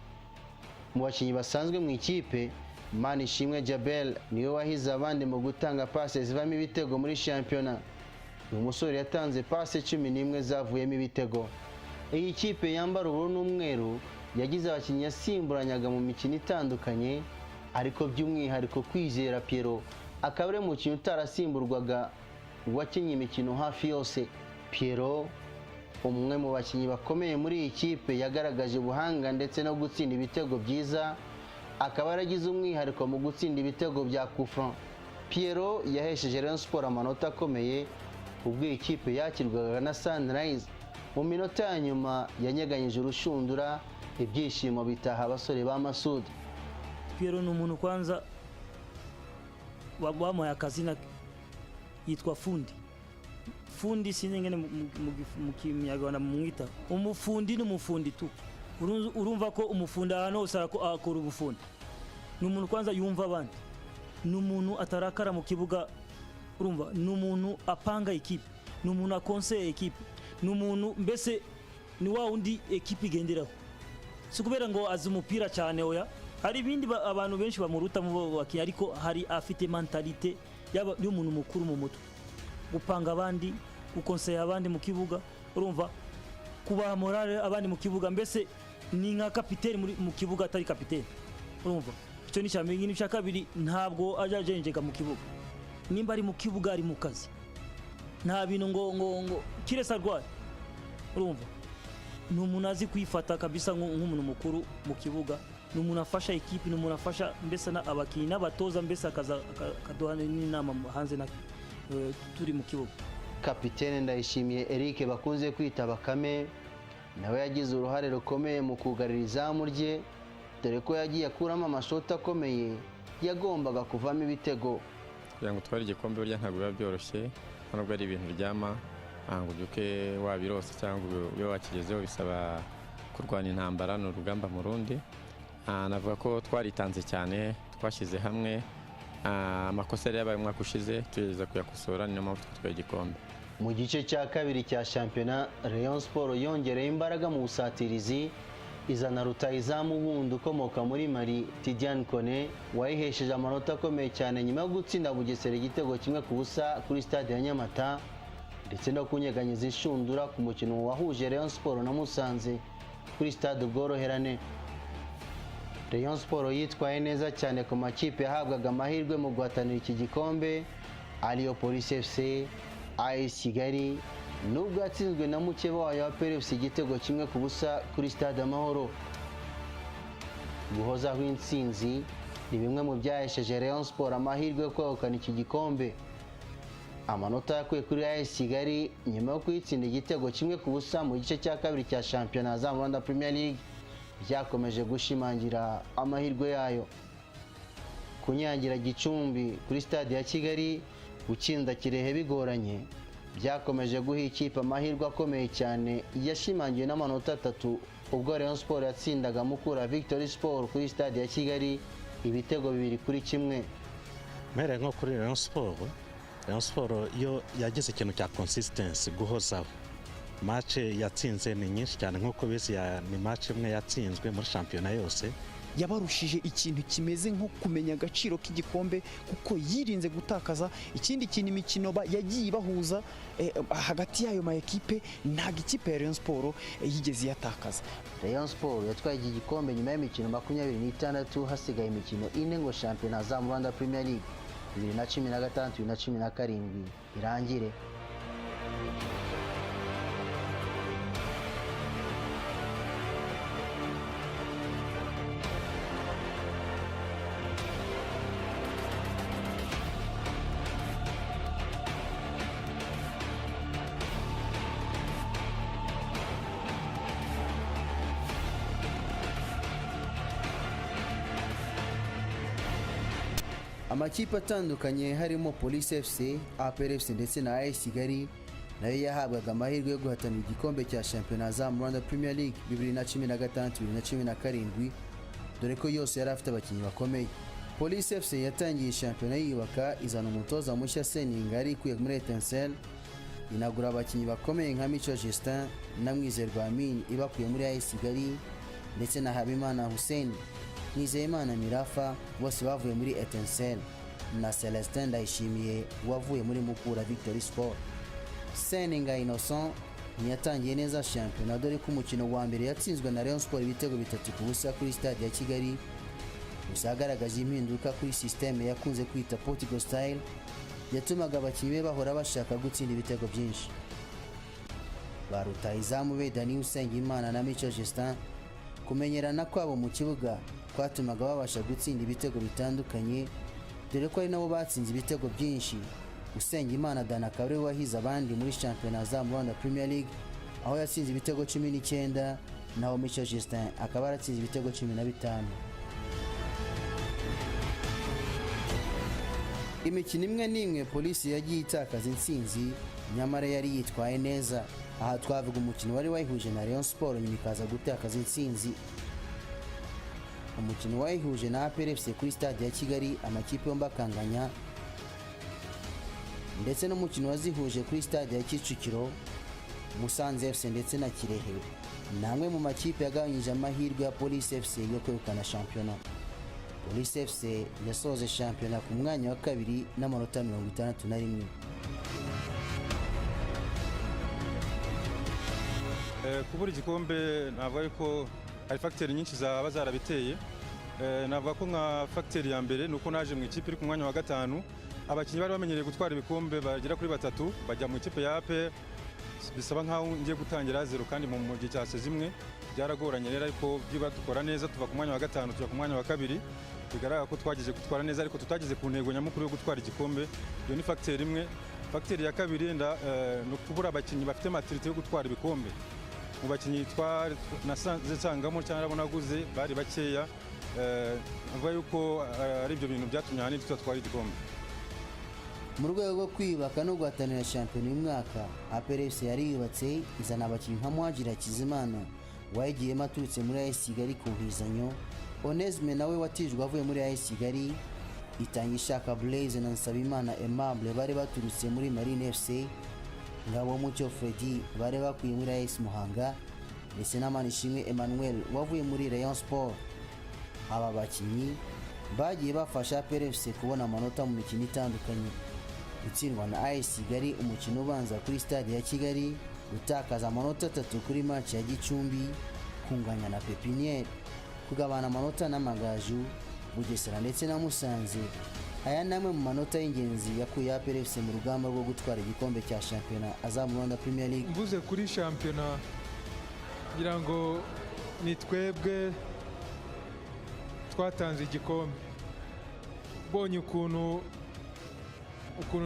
B: Mu bakinnyi basanzwe mu ikipe, Manishimwe Djabel niwe wahize abandi mu gutanga pase zivamo ibitego muri shampiyona. Uyu musore yatanze pase 11 zavuyemo ibitego. Iyi kipe yambara ubururu n'umweru yagize abakinnyi yasimburanyaga mu mikino itandukanye, ariko by'umwihariko Kwizera Pierrot akaba ari umukinnyi utarasimburwaga wakinnye imikino hafi yose. Pierrot, umwe mu bakinnyi bakomeye muri iyi kipe, yagaragaje ubuhanga ndetse no gutsinda ibitego byiza, akaba yaragize umwihariko mu gutsinda ibitego bya coup franc. Pierrot yahesheje Rayon Sport amanota akomeye ubwo iyi kipe yakirwaga na Sunrise. Mu minota ya nyuma yanyeganyije urushundura, ibyishimo bitaha abasore ba Masudi.
F: Pierrot ni umuntu kwanza bamuhaye akazina yitwa Fundi. Fundi, sinzi ingene mu Kinyarwanda mumwita. Umufundi ni umufundi tu. Urumva ko umufundi ahantu hose akora ubufundi. Ni umuntu kwanza yumva abandi, ni umuntu atarakara mu kibuga. Urumva, ni umuntu apanga ekipe, ni umuntu akonseye ekipe, ni umuntu mbese ni wa wundi ekipe igenderaho. Si kubera ngo azi umupira cyane, oya. Hari ibindi abantu benshi bamuruta mu bakinnyi, ariko hari afite mentalité y'umuntu mukuru mu mutwe, gupanga abandi, gukonseye abandi mu kibuga, urumva, kubaha morale abandi mu kibuga. Mbese ni nka kapiteni mu kibuga atari kapiteni. Urumva, icyo ni icya mbere. Icya kabiri, ntabwo ajya ajenjeka mu kibuga. Nimba ari mu kibuga, ari mu kazi, nta bintu ngo kirese arwaye. Urumva, ni umuntu azi kwifata kabisa nk'umuntu mukuru mu kibuga. Ni umuntu afasha ekipi, ni umuntu afasha mbese abakinnyi n'abatoza, mbese akaza akaduha n'inama hanze na turi mu kibuga.
B: Kapitene Ndayishimiye Eric bakunze kwita Bakame nawe yagize uruhare rukomeye mu kugarira izamu rye, dore ko yagiye akuramo amashoti akomeye yagombaga kuvamo ibitego.
E: Kugira ngo utware igikombe burya ntabwo biba byoroshye, nta nubwo ari ibintu uryama ngo ubyuke wabirose cyangwa ube wakigezeho. Bisaba kurwana intambara, ni urugamba mu rundi. Navuga ko twaritanze cyane, twashyize hamwe. Amakosa yari yabaye umwaka ushize tugerageza kuyakosora, niyo mpamvu twatwaye igikombe.
B: Mu gice cya kabiri cya shampiyona, Rayon Sport yongereye imbaraga mu busatirizi, izana rutahizamu wundi ukomoka muri Mali, Tidiane Kone, wayihesheje amanota akomeye cyane nyuma yo gutsinda Bugesera igitego 1-0 kuri stade ya Nyamata, ndetse no kunyeganyeza inshundura ku mukino wahuje Rayon Sport na Musanze kuri stade Ubworoherane. Rayon Sport yitwaye neza cyane ku makipe yahabwaga amahirwe mu guhatanira iki gikombe, ariyo Police FC, AS Kigali, nubwo yatsinzwe na mukeba wayo wa APR FC igitego 1-0 kuri stade Amahoro. Guhozaho intsinzi ni bimwe mu byahesheje Rayon Sport amahirwe yo kwegukana iki gikombe. Amanota yakuye kuri AS Kigali nyuma yo kuyitsinda igitego 1-0 mu gice cya kabiri cya shampiyona za Rwanda Premier League byakomeje gushimangira amahirwe yayo. Kunyagira Gicumbi kuri stade ya Kigali, gutsinda Kirehe bigoranye, byakomeje guha ikipe amahirwe akomeye cyane yashimangiwe n'amanota atatu ubwo Rayon Sport yatsindaga Mukura Victory Sport kuri stade ya Kigali ibitego 2-1.
G: Mpereye nko kuri Rayon Sport, Rayon Sport yo yagize ikintu cya consistency, guhozaho. Match yatsinze ni nyinshi cyane, nk'uko bizi, ni match imwe yatsinzwe muri shampiyona yose.
H: Yabarushije ikintu kimeze nko kumenya agaciro k'igikombe, kuko yirinze gutakaza. Ikindi kintu, imikino yagiye ibahuza hagati y'ayo ma ekipe, ntabwo ikipe ya Rayon Sport yigeze iyatakaza.
B: Rayon Sport yatwaye iki gikombe nyuma y'imikino 26, hasigaye imikino 4 ngo shampiyona za Rwanda Premier League 2016 2017 irangire. Amakipe atandukanye harimo Police FC, APR FC ndetse na AS Kigali nayo yahabwaga amahirwe yo guhatanira igikombe cya shampiyona za Rwanda Premier League 2016 2017, dore ko yose yari afite abakinnyi bakomeye. Police FC yatangiye shampiyona yiyubaka, izana umutoza mushya Seninga yari ikuye muri Etincelle, inagura abakinnyi bakomeye nka Mico Justin na Mwizerwa Amin ibakuye muri AS Kigali, ndetse na Habimana Hussein, Nizeyimana Mirafa bose bavuye muri Etincelle, na Celestin Ndayishimiye wavuye muri Mukura Victory Sport. Seninga Innocent ntiyatangiye neza shampiyona, dore ko umukino wa mbere yatsinzwe na Rayon Sport ibitego 3-0 kuri stade ya Kigali. Gusa yagaragaje impinduka kuri système yakunze kwita Portugal style, yatumaga abakinnyi be bahora bashaka gutsinda ibitego byinshi. Ba rutahizamu be Dani Usengimana na Mico Justin, kumenyerana kwabo mu kibuga kwatumaga babasha gutsinda ibitego bitandukanye, dore ko ari nabo batsinze ibitego byinshi. Usengimana Dan akaba ariwe wahize abandi muri shampiyona za Rwanda Premier League, aho yatsinze ibitego 19, naho Mico Justin akaba yaratsinze ibitego 15. Imikino imwe n'imwe Polisi yagiye itakaza intsinzi, nyamara yari yitwaye neza. Aha twavuga umukino wari wayihuje na Rayon Sport, nyuma ikaza gutakaza intsinzi, umukino wayihuje na APR FC kuri stade ya Kigali, amakipe yombi akanganya, ndetse n'umukino wazihuje kuri stade ya Kicukiro, Musanze FC ndetse na Kirehe. Ni amwe mu makipe yagabanyije amahirwe ya Police FC yo kwegukana shampiyona. Police FC yasoje shampiyona ku mwanya wa kabiri n'amanota 61.
I: Kubura igikombe navuga yuko hari facteur nyinshi zaba zarabiteye. Navuga ko nka facteur ya mbere ni uko naje mu ikipe iri ku mwanya wa gatanu, abakinnyi bari bamenyereye gutwara ibikombe bagera kuri batatu bajya mu ikipe ya APR, bisaba nkaho ngiye gutangira zero kandi mu gihe cya saison imwe byaragoranye rero, ariko byiba dukora neza tuva ku mwanya wa gatanu tujya ku mwanya wa kabiri, bigaragara ko twageze gutwara neza ariko tutageze ku ntego nyamukuru yo gutwara igikombe. Iyo ni facteur imwe. Facteur ya kabiri ni ukubura abakinnyi bafite maturité yo gutwara ibikombe. Mu bakinnyi nasanze nsangamo cyangwa abo naguze bari bakeya. Navuga yuko ari ibyo bintu byatumye ahanini tudatwara igikombe.
B: Mu rwego rwo kwiyubaka no guhatanira shampiyona uyu mwaka, APR FC yari yubatse, izana abakinnyi nka Muhadjiri Hakizimana wayigiyemo aturutse muri AS Kigali ku ntizanyo, Onesme nawe watijwe avuye muri AS Kigali, Itangishaka Blaise na Nsabimana Aimable bari baturutse muri Marine FC, Ngabo Mucyo Freddy bari bakuye muri AS Muhanga, ndetse na Manishimwe Emmanuel wavuye muri Rayon Sport. Aba bakinnyi bagiye bafasha APR FC kubona amanota mu mikino itandukanye: gutsindwa na AS Kigali umukino ubanza kuri stade ya Kigali, gutakaza amanota 3 kuri match ya Gicumbi, kunganya na Pepiniere, kugabana amanota n'Amagaju, Bugesera ndetse na Musanze. Aya ni amwe mu manota y'ingenzi yakuye APR FC mu rugamba rwo gutwara igikombe cya shampiyona Azam Rwanda Premier League.
J: Mvuze kuri shampiyona, ngira ngo ni twebwe twatanze igikombe. Ubonye ukuntu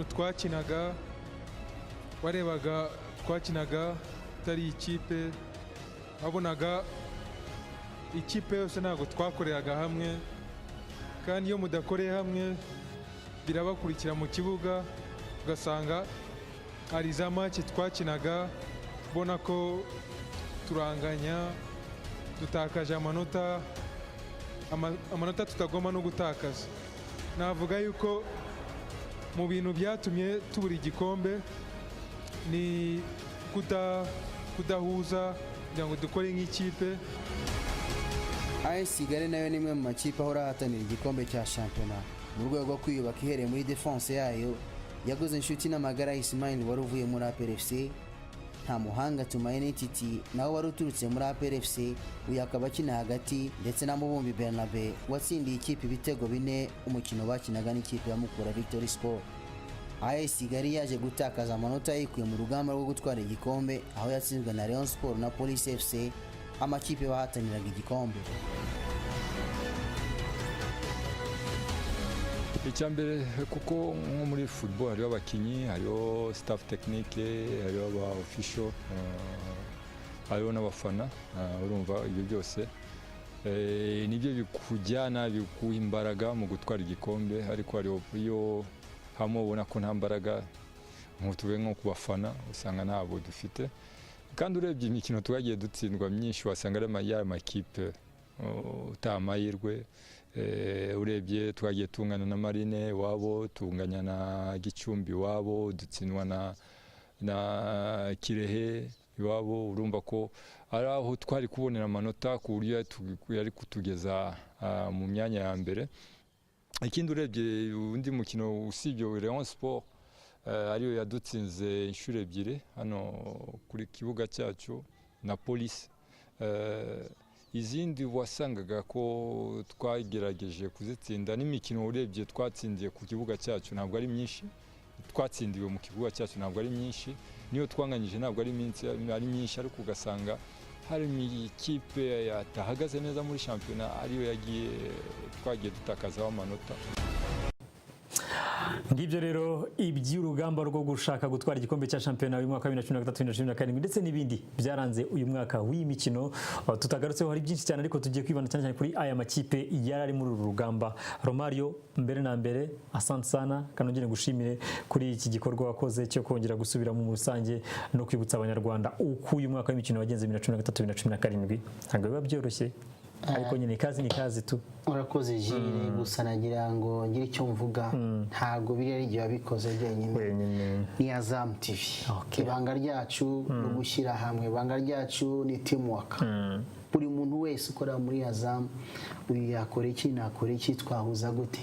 J: twakinaga, warebaga twakinaga tutari ikipe, wabonaga ikipe yose ntabwo twakoreraga hamwe, kandi iyo mudakoreye hamwe birabakurikira mu kibuga, ugasanga hari za match twakinaga ubona ko turanganya, dutakaje amanota, amanota tutagomba no gutakaza. Navuga yuko mu bintu byatumye tubura igikombe ni kudahuza kugira ngo dukore nk'ikipe.
B: AS Kigali nayo ni imwe mu makipe ahora ahatanira igikombe cya shampiyona. Mu rwego rwo kwiyubaka ihereye muri defense yayo, yaguze Inshuti n'Amagara Ismail wari uvuye muri APR FC, Nta Muhanga Tumaine Titi nawe wari uturutse muri APR FC, uyu akaba akina hagati, ndetse na Mubumbi Bernabe watsindiye ikipe ibitego bine umukino bakinaga n'ikipe ya Mukura Victory Sport. AS Kigali yaje gutakaza amanota yikuye mu rugamba rwo gutwara igikombe, aho yatsinzwe na Rayon Sport na Police FC, amakipe bahataniraga igikombe.
K: Icya mbere, kuko nko muri football hariho abakinnyi, hariho staff technique, hariho aba official, hariho n'abafana. Urumva ibyo byose nibyo bikujyana, biguha imbaraga mu gutwara igikombe. Ariko hariho iyo hamwe ubona ko nta mbaraga, tuvuge nko ku bafana, usanga ntabwo dufite. Kandi urebye imikino twagiye dutsindwa myinshi, wasanga ari ya makipe utaha amahirwe. Urebye twagiye tungana na Marine iwabo, tunganya na Gicumbi iwabo, dutsindwa na Kirehe iwabo. Urumva ko ari aho twari kubonera amanota ku buryo yari kutugeza mu myanya ya mbere. Ikindi, urebye undi mukino usibye Rayon Sport, ariyo yadutsinze inshuro ebyiri hano kuri kibuga cyacu, na Police, izindi wasangaga ko twagerageje kuzitsinda. N'imikino urebye twatsindiye ku kibuga cyacu ntabwo ari myinshi, twatsindiwe mu kibuga cyacu ntabwo ari myinshi, niyo twanganyije ntabwo ari myinshi. Ariko ugasanga hari ikipe yatahagaze neza muri shampiyona ariyo yagiye twagiye dutakazaho amanota.
A: Ngibyo rero iby'urugamba rwo gushaka gutwara igikombe cya shampiyona uyu mwaka wa 2013, 2017, ndetse n'ibindi byaranze uyu mwaka w'iyi mikino tutagarutseho. Hari byinshi cyane, ariko tugiye kwibanda cyane cyane kuri aya makipe yari ari muri uru rugamba. Romario, mbere na mbere asante sana, kanongere gushimire kuri iki gikorwa wakoze cyo kongera gusubira mu rusange no kwibutsa Abanyarwanda uko uyu mwaka w'imikino wagenze 2013, 2017. Ntabwo biba byoroshye, ariko nyine ikazi ni ikazi tu.
B: Urakoze Jire. Gusa nagira ngo ngire icyo mvuga, ntabwo biriya ari igihe wabikoze jyenyine, ni Azam TV. Ibanga ryacu ni ugushyira hamwe, ibanga ryacu ni teamwork. Buri muntu wese ukora muri Azam, uyu yakora iki, nakora iki, twahuza gute?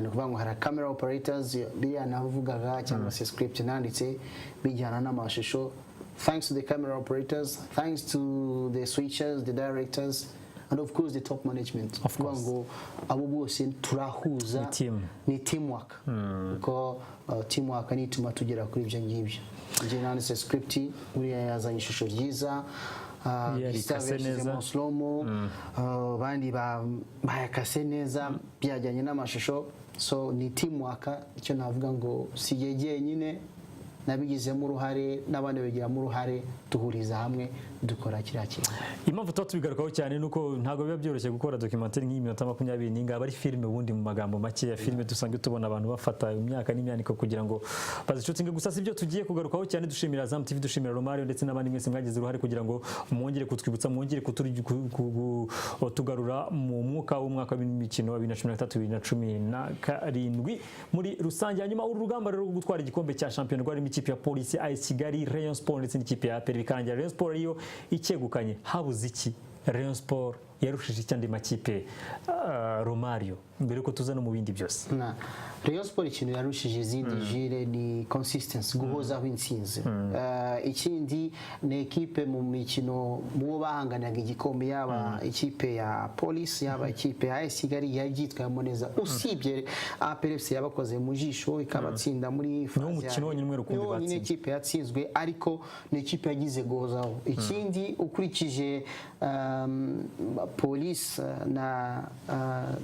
B: Ni ukuvuga ngo hari camera operators, biriya navugaga cyangwa se script nanditse bijyana n'amashusho, thanks to the camera operators, thanks to the switchers, the directors and of course the top management. Kuvuga ngo abo bose turahuza, ni teamwork, kuko teamwork ni ituma tugera kuri ibyo ngibyo. Njye nanditse script, uriya yazanye ishusho ryiza,
A: Yarikase neza.
B: Slow-mo, abandi bayakase neza byajyanye n'amashusho. So ni teamwork. Icyo navuga ngo si jye jyenyine nabigizemo uruhare, n'abandi babigiramo uruhare, duhuriza hamwe dukora kiriya kintu.
A: Impamvu tuba tubigarukaho cyane ni uko ntabwo biba byoroshye gukora documentaire nk'iyi minota 20 n'ingaba ari filime. Ubundi mu magambo make ya filime dusanzwe tubona abantu bafata imyaka n'imyaniko kugira ngo bazishutinge. Gusa si byo tugiye kugarukaho cyane. Dushimira Azam TV, dushimira Romario ndetse n'abandi mwese mwagize uruhare kugira ngo mwongere kutwibutsa, mwongere kutugarura mu mwuka w'umwaka w'imikino wa 2013, 2017 muri rusange. Hanyuma uru rugamba rero rwo gutwara igikombe cya shampiyona rwarimo ikipe ya Polisi, AS Kigali, Rayon Sport ndetse n'ikipe ya APR, bikarangira Rayon Sport ariyo icyegukanye. Habuze iki? Rayon Sport yarushije iki andi makipe, Romario, mbere yuko tuza no mu bindi byose?
B: Na Rayon Sport ikintu yarushije izindi jire ni consistency, guhozaho intsinzi. Ikindi ni ekipe mu mikino mu bo bahanganaga igikombe, yaba ikipe ya Police, yaba ikipe ya AS Kigali, yabyitwayemo neza, usibye APR FC yabakoze mu jisho ikabatsinda muri
A: Niwo mukino wonyine umwe rukumbi
B: Niwo wonyine
A: batsinze.
B: ikipe yatsinzwe, ariko ni ikipe yagize guhozaho. Ikindi, ukurikije Police na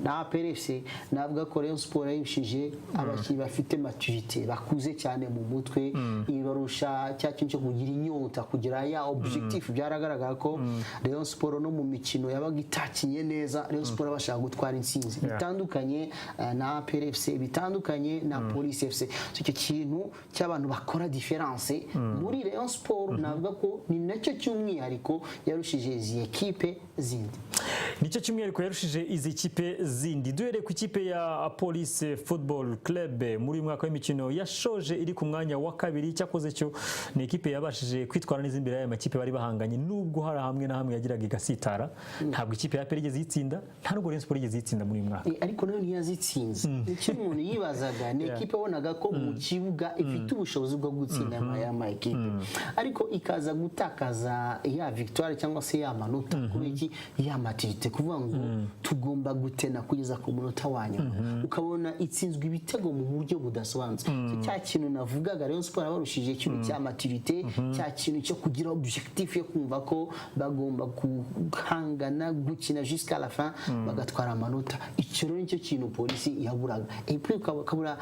B: APR FC, navuga ko Rayon Sport yayirushije abakinnyi bafite maturité, bakuze cyane mu mutwe, ibarusha cya kintu cyo kugira inyota, kugira ya objectif. Byaragaragara ko Rayon Sport no mu mikino yabaga itakinye neza, Rayon Sport bashaka gutwara intsinzi, bitandukanye na APR FC, bitandukanye na Police FC. So icyo kintu cy'abantu bakora différence muri Rayon Sport, navuga ko ni nacyo cy'umwihariko yarushije izi ekipe zindi.
A: Nicyo cy'umwihariko yarushije izi kipe zindi. Duhereye ku ikipe ya Police Football Club, muri uyu mwaka w'imikino yashoje iri ku mwanya wa kabiri. Cyakoze cyo ni ikipe yabashije kwitwara neza imbere y'aya makipe bari bahanganye, nubwo hari hamwe na hamwe yagiraga igasitara. Ntabwo ikipe ya APR igeze yitsinda, nta nubwo Rayon Sports igeze yitsinda muri uyu mwaka.
B: Ariko nayo ntiyazitsinze. Icyo umuntu yibazaga ni ekipe wabonaga ko mu kibuga ifite ubushobozi bwo gutsinda aya ma ekipe, ariko ikaza gutakaza ya victoire cyangwa se ya manota. Kubera iki? Ya maturité, kuvuga ngo tugomba gutena kugeza ku munota wa nyuma, ukabona itsinzwe ibitego mu buryo budasobanutse. So, cya kintu navugaga, Rayon Sports abarushije ikintu cya maturité, cya kintu cyo kugira objectif yo kumva ko bagomba guhangana, gukina jusqu'à la fin, bagatwara amanota. Icyo rero nicyo kintu Polisi yaburaga. Et puis ukabura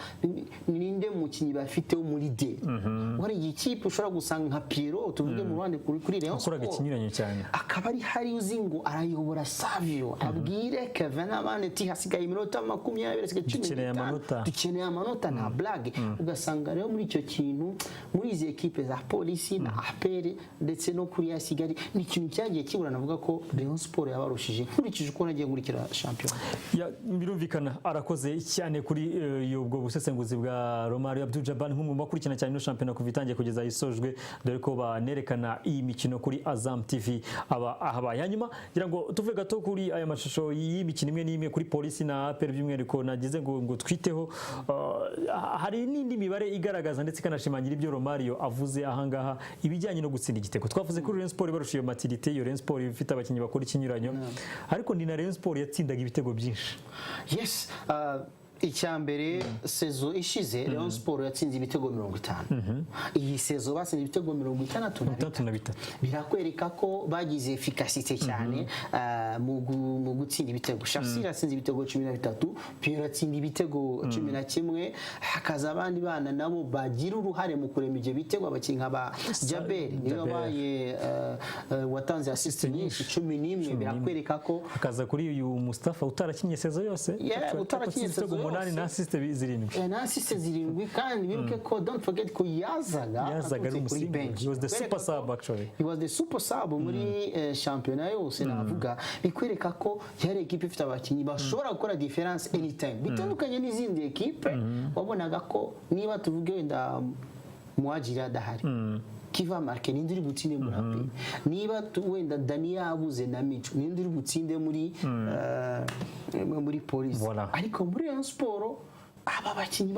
B: ninde mukinnyi bafite wo muri D. Wari iyi kipe ushobora gusanga nka Pierrot, tuvuge mu ruhande kuri Rayon
A: wakoraga
B: Sport,
A: ikinyuranyo cyane,
B: akaba ari hari uzi ngo arayobora Savio, abwire Kevin n'abandi ati hasigaye iminota 20, hasigaye 15,
A: Dukeneye amanota.
B: Dukeneye amanota, nta blague. Ugasanga rero muri icyo kintu, muri izi ekipe za Polisi na APR ndetse no kuri ya Kigali, ni ikintu cyagiye kibura. Navuga ko Rayon Sport yabarushije nkurikije uko nagiye nkurikira shampiyona.
A: Ya, birumvikana. Arakoze cyane kuri ubwo busesenguzi bwa Romario Abdul Jabbar, nk'umwe mu bakurikirana cyane ino shampiyona kuva itangiye kugeza isojwe, dore ko banerekana iyi mikino kuri Azam TV aba ahabaye. Hanyuma ngira ngo tuve gato kuri aya mashusho y'imikino imwe n'imwe kuri Polisi na APR by'umwihariko nagize ngo twiteho. Hari n'indi mibare igaragaza ndetse ikanashimangira ibyo Romario avuze ahangaha, ibijyanye no gutsinda igitego. Twavuze kuri Rayon Sport ibarusha iyo maturité, iyo Rayon Sport ifite abakinnyi bakora ikinyuranyo, ariko ni na Rayon Sport yatsindaga ibitego byinshi.
B: Yes, icya mbere, saison ishize Rayon Sport yatsinze ibitego 50, iyi saison batsinze ibitego 63.
A: 63.
B: Birakwereka ko bagize efficacité cyane mu gutsinda ibitego. Shassir yatsinze ibitego 13, Pierre atsinda ibitego 11, hakaza abandi bana nabo bagira uruhare mu kurema ibyo bitego, abakinnyi nka ba Jabel niwe
A: Jabel.
B: wabaye watanze assist nyinshi, 11. Birakwereka ko
A: hakaza kuri uyu Mustafa utarakinnye saison yose,
B: Yeah, utarakinnye
A: ibitego
B: saison
A: 8
B: yose.
A: na assist 7.
B: Na assist 7. Kandi wibuke ko, don't forget ko yazaga
A: Yazaga ari
B: aturutse kuri
A: umusimbura.
B: bench.
A: He was the super
B: Kwereka ko
A: sub, actually.
B: He was the super sub muri shampiyona yose. Navuga bikwereka ko yari ekipe ifite abakinnyi bashobora gukora difference anytime, bitandukanye n'izindi ekipe wabonaga ko niba tuvuge wenda Muhajiri adahari, qui va marquer? Ninde uri butsinde muri APR? Niba wenda Dani yabuze na Mico, ninde uri butsinde muri Police?
A: Voilà.
B: Ariko muri Rayon Sport aba bakinnyi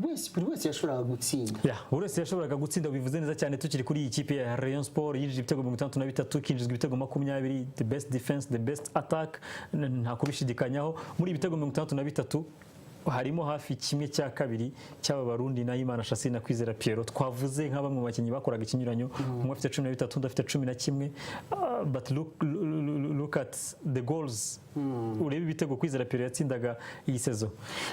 B: wese, buri wese yashoboraga gutsinda.
A: Ya, buri wese yashoboraga gutsinda. Bivuze neza cyane. Tukiri kuri iyi kipe ya Rayon Sport yinjije ibitego 63, ikinjizwa ibitego 20, the best defense, the best attack, nta kubishidikanyaho. Muri ibitego 63 harimo hafi kimwe cya kabiri cy'aba Barundi Nahimana Shassir na Kwizera Pierrot twavuze nka bamwe mu bakinnyi bakoraga ikinyuranyo. Umwe afite 13, undi afite 11. But look at the goals, urebe ibitego Kwizera Pierrot yatsindaga iyi saison.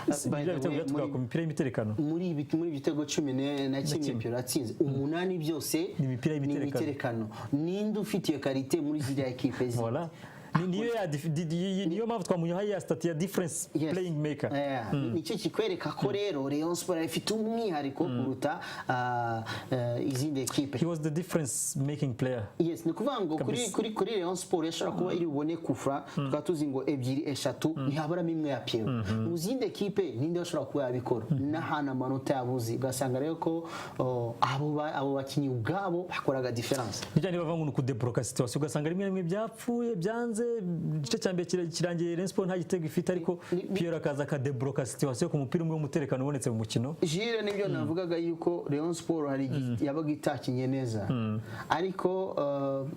B: By the
A: Biriya bitego
B: way,
A: byaturukaga ku mipira y'imiterekano.
B: Muri ibitego 11
A: Kimwe.
B: Pierrot atsinze, 8 byose
A: Ni imipira y'imiterekano.
B: Imiterekano. Ninde ufite iyo qualité muri ziriya ekipe zindi?
A: Voilà. Niyo mpamvu twamuhaye ya statut ya difference playing maker.
B: Yeah, nicyo kikwereka ko rero Rayon Sport ifite umwihariko kuruta izindi ekipe.
A: He was the difference making player.
B: Yes, ni ukuvuga ngo kuri
A: Kabisa.
B: kuri Rayon Sport yashobora kuba iri bubone kufra, tukaba tuzi ngo ebyiri, eshatu, ntihaburamo imwe ya Pierrot. Mu zindi ekipe ninde washobora kuba yabikora n'ahantu amanota yabuze? Ugasanga rero ko oh, abo bakinnyi ubwabo bakoraga difference.
A: Bijyanye bavuga ngo ni ukudebloka situation, ugasanga rimwe na rimwe byapfuye, byanze, igice cya mbere kirangiye Rayon Sport nta gitego ifite, ariko Pierrot akaza akadebloka situation ku mupira umwe w'umutekano ubonetse mu mukino.
B: Jire, nibyo navugaga yuko Rayon Sport hari igihe yabaga itakinye neza, ariko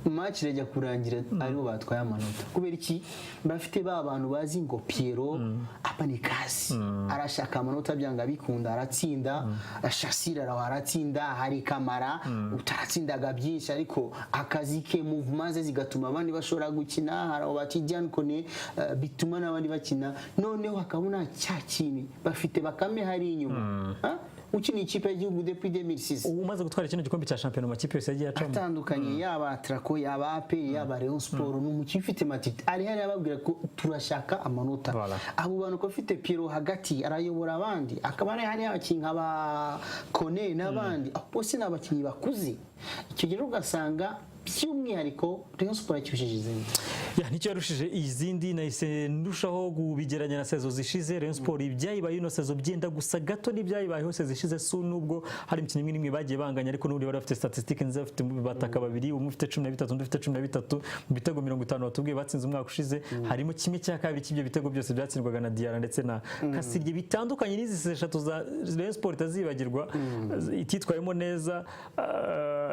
B: match irajya kurangira aribo batwaye amanota. Kubera iki? Bafite ba bantu bazi ngo Pierrot apa ni kasi, arashaka amanota byanga bikunda, aratsinda. Shassir araho aratsinda, hari Kamara utaratsindaga byinshi, ariko akazi ke, movement ze zigatuma abandi bashobora gukina. Hari abo bati Kone, bituma n'abandi bakina. Noneho hakabona cya kintu bafite Bakame hari inyuma. Ha? Ukina ikipe y'igihugu depuis 2006.
A: Umaze gutwara kino gikombe cya shampiyona mu makipe yose yagiye acamo
B: atandukanye, yaba Atraco, yaba APR, yaba Rayon Sport, ni umukinnyi ufite maturité, ari hariya ababwira ko turashaka amanota.
A: Voilà.
B: Abo bantu ko afite Pierrot hagati arayobora abandi, akaba ari hariya abakinnyi nka ba Kone n'abandi, abo bose ni abakinnyi bakuze. Icyo gihe rero ugasanga By'umwihariko Rayon Sport yakirushije izindi.
A: Ya, nicyo yarushije izindi. Nahise ndushaho kubigeranya na saison zishize. Rayon Sport ibyayibaye ino saison byenda gusa gato n'ibyayibayeho saison zishize, su nubwo hari imikino imwe n'imwe bagiye banganya, ariko n'ubundi bari bafite statistique nziza, bafite bataka babiri, umwe ufite 13, undi ufite 13. Mu bitego 50 batubwiye batsinze umwaka ushize, harimo 1/2 cy'ibyo bitego byose byatsindwaga na Diarra ndetse na Kasirye. Bitandukanye n'izi saison eshatu za Rayon Sport itazibagirwa ititwayemo neza,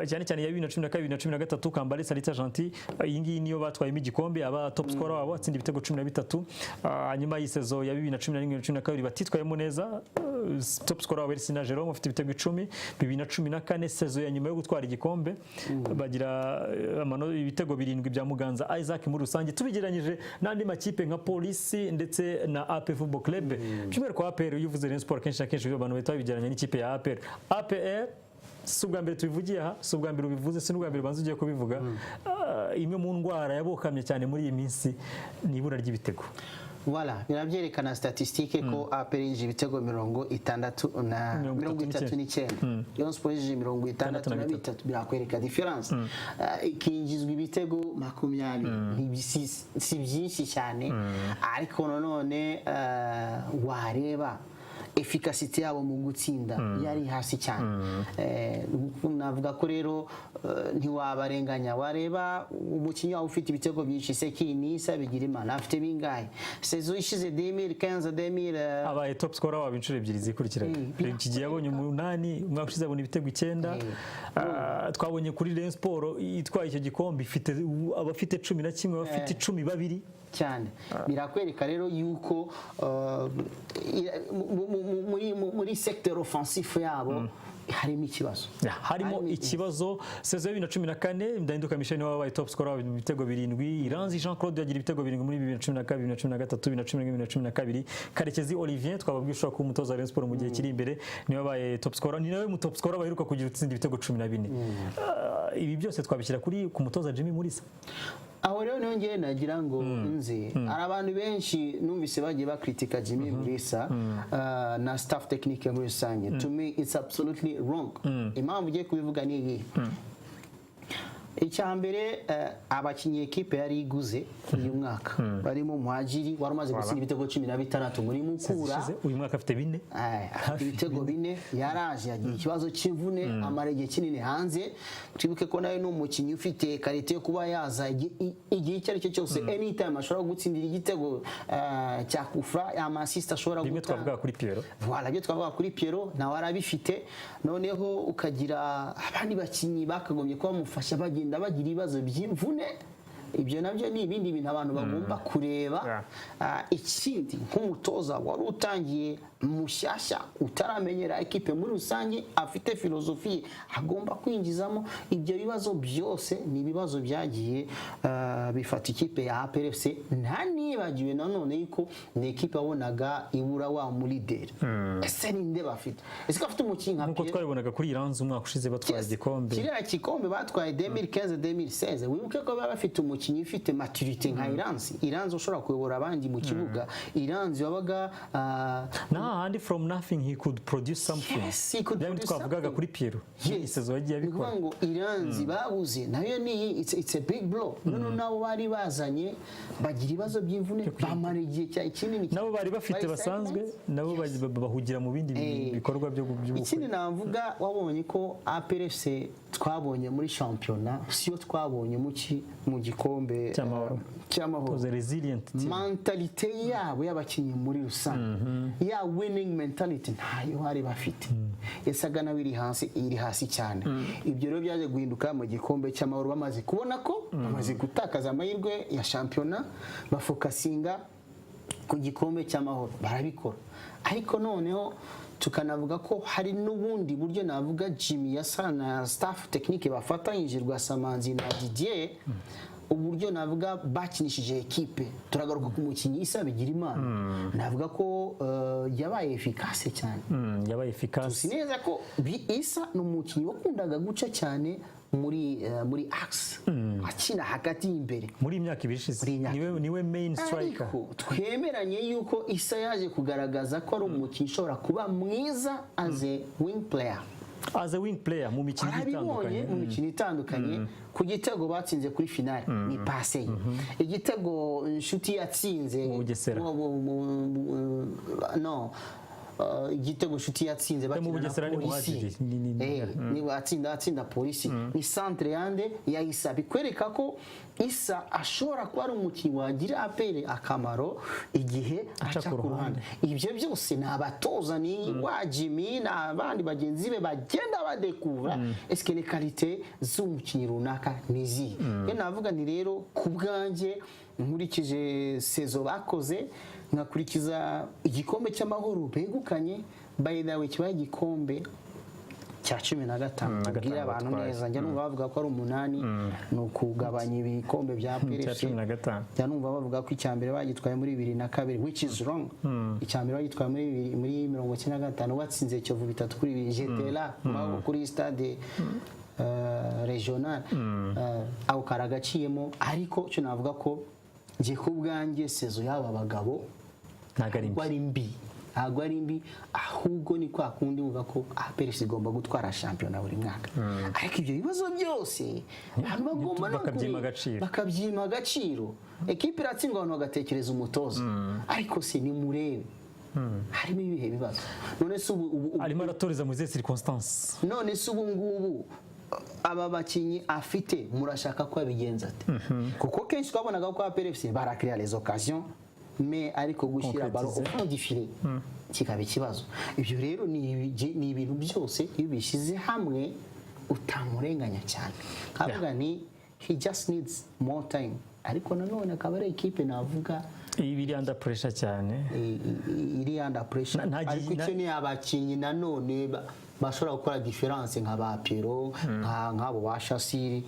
A: cyane cyane ya 2012, 2013. Kambale Salita Gentil, iyi ngiyi niyo batwayemo igikombe, aba top scorer wabo atsinda ibitego 13. Hanyuma iyi saison ya 2011, 2012 batitwayemo neza, top scorer wabo Sina Jerome ufite ibitego 10. 2014, saison ya nyuma yo gutwara igikombe, bagira ibitego 7 bya Muganza Isaac. Muri rusange tubigereranyije n'andi makipe nka Polisi ndetse na APR Football Club, by'umwihariko APR, iyo uvuze Rayon Sport kenshi na kenshi abantu bahita babigereranya n'ikipe ya APR. APR si ubwa mbere tubivugiye aha, si ubwa mbere ubivuze, si n'ubwa mbere ubanza ugiye kubivuga. Imwe mu ndwara yabokamye cyane muri iyi minsi ni ibura ry'ibitego.
B: Voilà, birabyerekana statistique ko APR yinjije ibitego 60 na 39, Rayon Sport yinjije 63. Birakwereka différence. Ikinjizwa ibitego 20, si byinshi cyane, ariko nanone wareba efficacité yabo mu gutsinda yari hasi cyane. Navuga ko rero ntiwabarenganya. Wareba umukinnyi wawe ufite ibitego byinshi, Sekinisa Bigirimana, afite bingahe saison ishize 2015 2000?
A: Abaye top scorer wabo inshuro ebyiri zikurikiranye. Iki gihe yabonye 8, umwaka ushize abona ibitego 9. Twabonye kuri Rayon Sport itwaye icyo gikombe ifite abafite 11, abafite 10 babiri.
B: Cyane. Birakwereka rero yuko muri secteur offensif yabo harimo ikibazo.
A: Harimo ikibazo. Saison ya 2014, Ndahinduka Michel niwe wabaye top scorer mu bitego 7. Iranzi Jean Claude yagira ibitego 7 muri 2012, 2013, 2011, 2012. Karekezi Olivier, twababwiye ushobora kuba umutoza wa Rayon Sport mu gihe kiri imbere, niwe wabaye top scorer, ni nawe mu top scorer baheruka kugira utsinda ibitego 14. Ibi byose twabishyira kuri ku mutoza Jimmy Mulisa.
B: Aho rero niho ngewe nagira ngo nze, hari abantu benshi numvise bagiye bakritika Jimmy Mulisa na staff technique muri rusange. To me it's absolutely wrong. Impamvu ugiye kubivuga ni iyi: icya mbere, abakinnyi ekipe yari iguze uyu mwaka barimo Muhajiri wari umaze gutsinda ibitego 16 muri Mukura.
A: Uyu mwaka afite 4.
B: Afite ibitego 4. Yaraje yagira ikibazo cy'imvune, amara igihe kinini hanze. Twibuke ko nawe ni umukinnyi ufite qualité yo kuba yaza igihe icyo ari cyo cyose, anytime ashobora gutsindira igitego cya kufra, ama assist ashobora
A: gutanga. Rimwe twavuga kuri Pierrot.
B: Voilà, ibyo twavuga kuri Pierrot nawe arabifite. Noneho ukagira abandi bakinnyi bakagombye kuba bamufasha bagenda bagira ibibazo by'imvune. Ibyo nabyo ni ibindi bintu abantu bagomba kureba. Ikindi, nk'umutoza wari utangiye mushyashya, utaramenyera ekipe muri rusange, afite filozofi agomba kwinjizamo, ibyo bibazo byose ni ibibazo byagiye bifata ikipe ya APR FC. Nta nibagiwe nanone yuko ni ekipe wabonaga ibura wa mu leader. Ese ninde bafite? Ese ko afite umukinnyi nka
A: Nkuko twabibonaga kuri Iranzi umwaka ushize batwaye igikombe.
B: Kiriya kikombe batwaye 2015, 2016, wibuke ko baba bafite umukinnyi ufite maturité nka Iranzi, Iranzi ushobora kuyobora abandi mu kibuga, Iranzi wabaga
A: Na hahandi from nothing he could produce something.
B: Yes, he could
A: Bya bindi
B: produce.
A: twavugaga kuri Pierrot, yes, saison yagiye abikora.
B: Ngo Iranzi babuze nayo ni it's a big blow. None nabo bari bazanye bagira ibibazo by'imvune, bamara igihe cya kinini.
A: Nabo bari bafite basanzwe nabo bahugira mu bindi bikorwa byo by'ubukwe.
B: Ikindi navuga, wabonye ko APR FC twabonye muri shampiyona siyo twabonye mu gikombe
A: cy'amahoro.
B: Cy'amahoro.
A: Resilient team.
B: Mentalité yabo y'abakinnyi muri rusange, ya winning mentality ntayo bari bafite, yasaga nawe iri hasi, iri hasi cyane. Ibyo rero byaje guhinduka mu gikombe cy'amahoro, bamaze kubona ko bamaze gutakaza amahirwe ya shampiyona, bafokasinga ku gikombe cy'amahoro, barabikora. Ariko noneho tukanavuga ko hari n'ubundi buryo navuga Jimmy yasa na staff technique bafatanyije, Rwasamanzi na Didier, uburyo navuga bakinishije ekipe. Turagaruka ku mukinnyi Isa Bigirimana, navuga ko yabaye efficace cyane.
A: Yabaye efficace.
B: Tuzi neza ko Isa ni umukinnyi wakundaga guca cyane muri axe, akina hagati y'imbere.
A: Muri iyi myaka ibiri ishize niwe main striker.
B: Ariko twemeranye yuko Isa yaje kugaragaza ko ari umukinnyi ushobora kuba mwiza as a wing player.
A: As a wing player mu mikino igiye
B: Arabibonye
A: itandukanye.
B: mu mikino itandukanye. Ku gitego batsinze kuri finale ni passe ye. Igitego Inshuti yatsinze
A: Mu Bugesera.
B: No, igitego Inshuti yatsinze
A: Mu
B: bakina na
A: Bugesera ni
B: Polisi.
A: Muhadjiri.
B: Niba atsinda Polisi ni centre yande ya Isa, bikwereka ko Isa ashobora kuba ari umukinnyi wagira APR akamaro igihe aca ku ruhande. Ibyo byose ni abatoza, ni wa Jimmy n'abandi bagenzi be bagenda badekura est-ce que les qualités z'umukinnyi runaka ni izihe. Rero navuga nti rero ku bwanjye, nkurikije saison bakoze, nkakurikiza igikombe cy'amahoro begukanye, by the way kibaye igikombe cya 15,
A: Na
B: tubwire
A: gatanu
B: abantu
A: batwaye.
B: neza. Njya numva bavuga ko ari umunani, ni ukugabanya ibikombe bya
A: Cya
B: PRFC.
A: 15.
B: Njya numva bavuga ko icya mbere bagitwaye muri 2002, which is wrong. Icya mbere bagitwaye muri bibiri, muri 95, watsinze Kiyovu 3-2, j'étais là kuri stade regional. Ako karagaciyemo, ariko icyo navuga ko njye ku bwanjye saison y'aba bagabo
A: Ntabwo ari mbi.
B: ntabwo ari mbi, ntabwo ari mbi, ahubwo ni kwa kundi wumva ko APR igomba gutwara shampiyona buri mwaka, ariko ibyo bibazo byose abantu bagomba no
A: Bakabyima agaciro.
B: Bakabyima agaciro. Ekipe iratsindwa, abantu bagatekereza umutoza, ariko se nimurebe harimo ibihe bibazo? None se ubu
A: Arimo aratoreza muri izihe circonstances?
B: None se ubu ngubu aba bakinnyi afite murashaka ko abigenza ate? Kuko kenshi twabonaga ko APR FC barakiriya les occasions, mais ariko gushyira ballon au
A: Concrétiser.
B: fond du filet kikaba ikibazo. Ibyo rero ni ibintu byose iyo ubishyize hamwe utamurenganya cyane, nkavuga ni he just needs more time, ariko nanone akaba ari ekipe navuga
A: Iba iri under pressure cyane.
B: Iri under pressure, ariko icyo ni abakinnyi nanone bashobora gukora différence nka ba Pierrot, nk'abo ba Shasiri.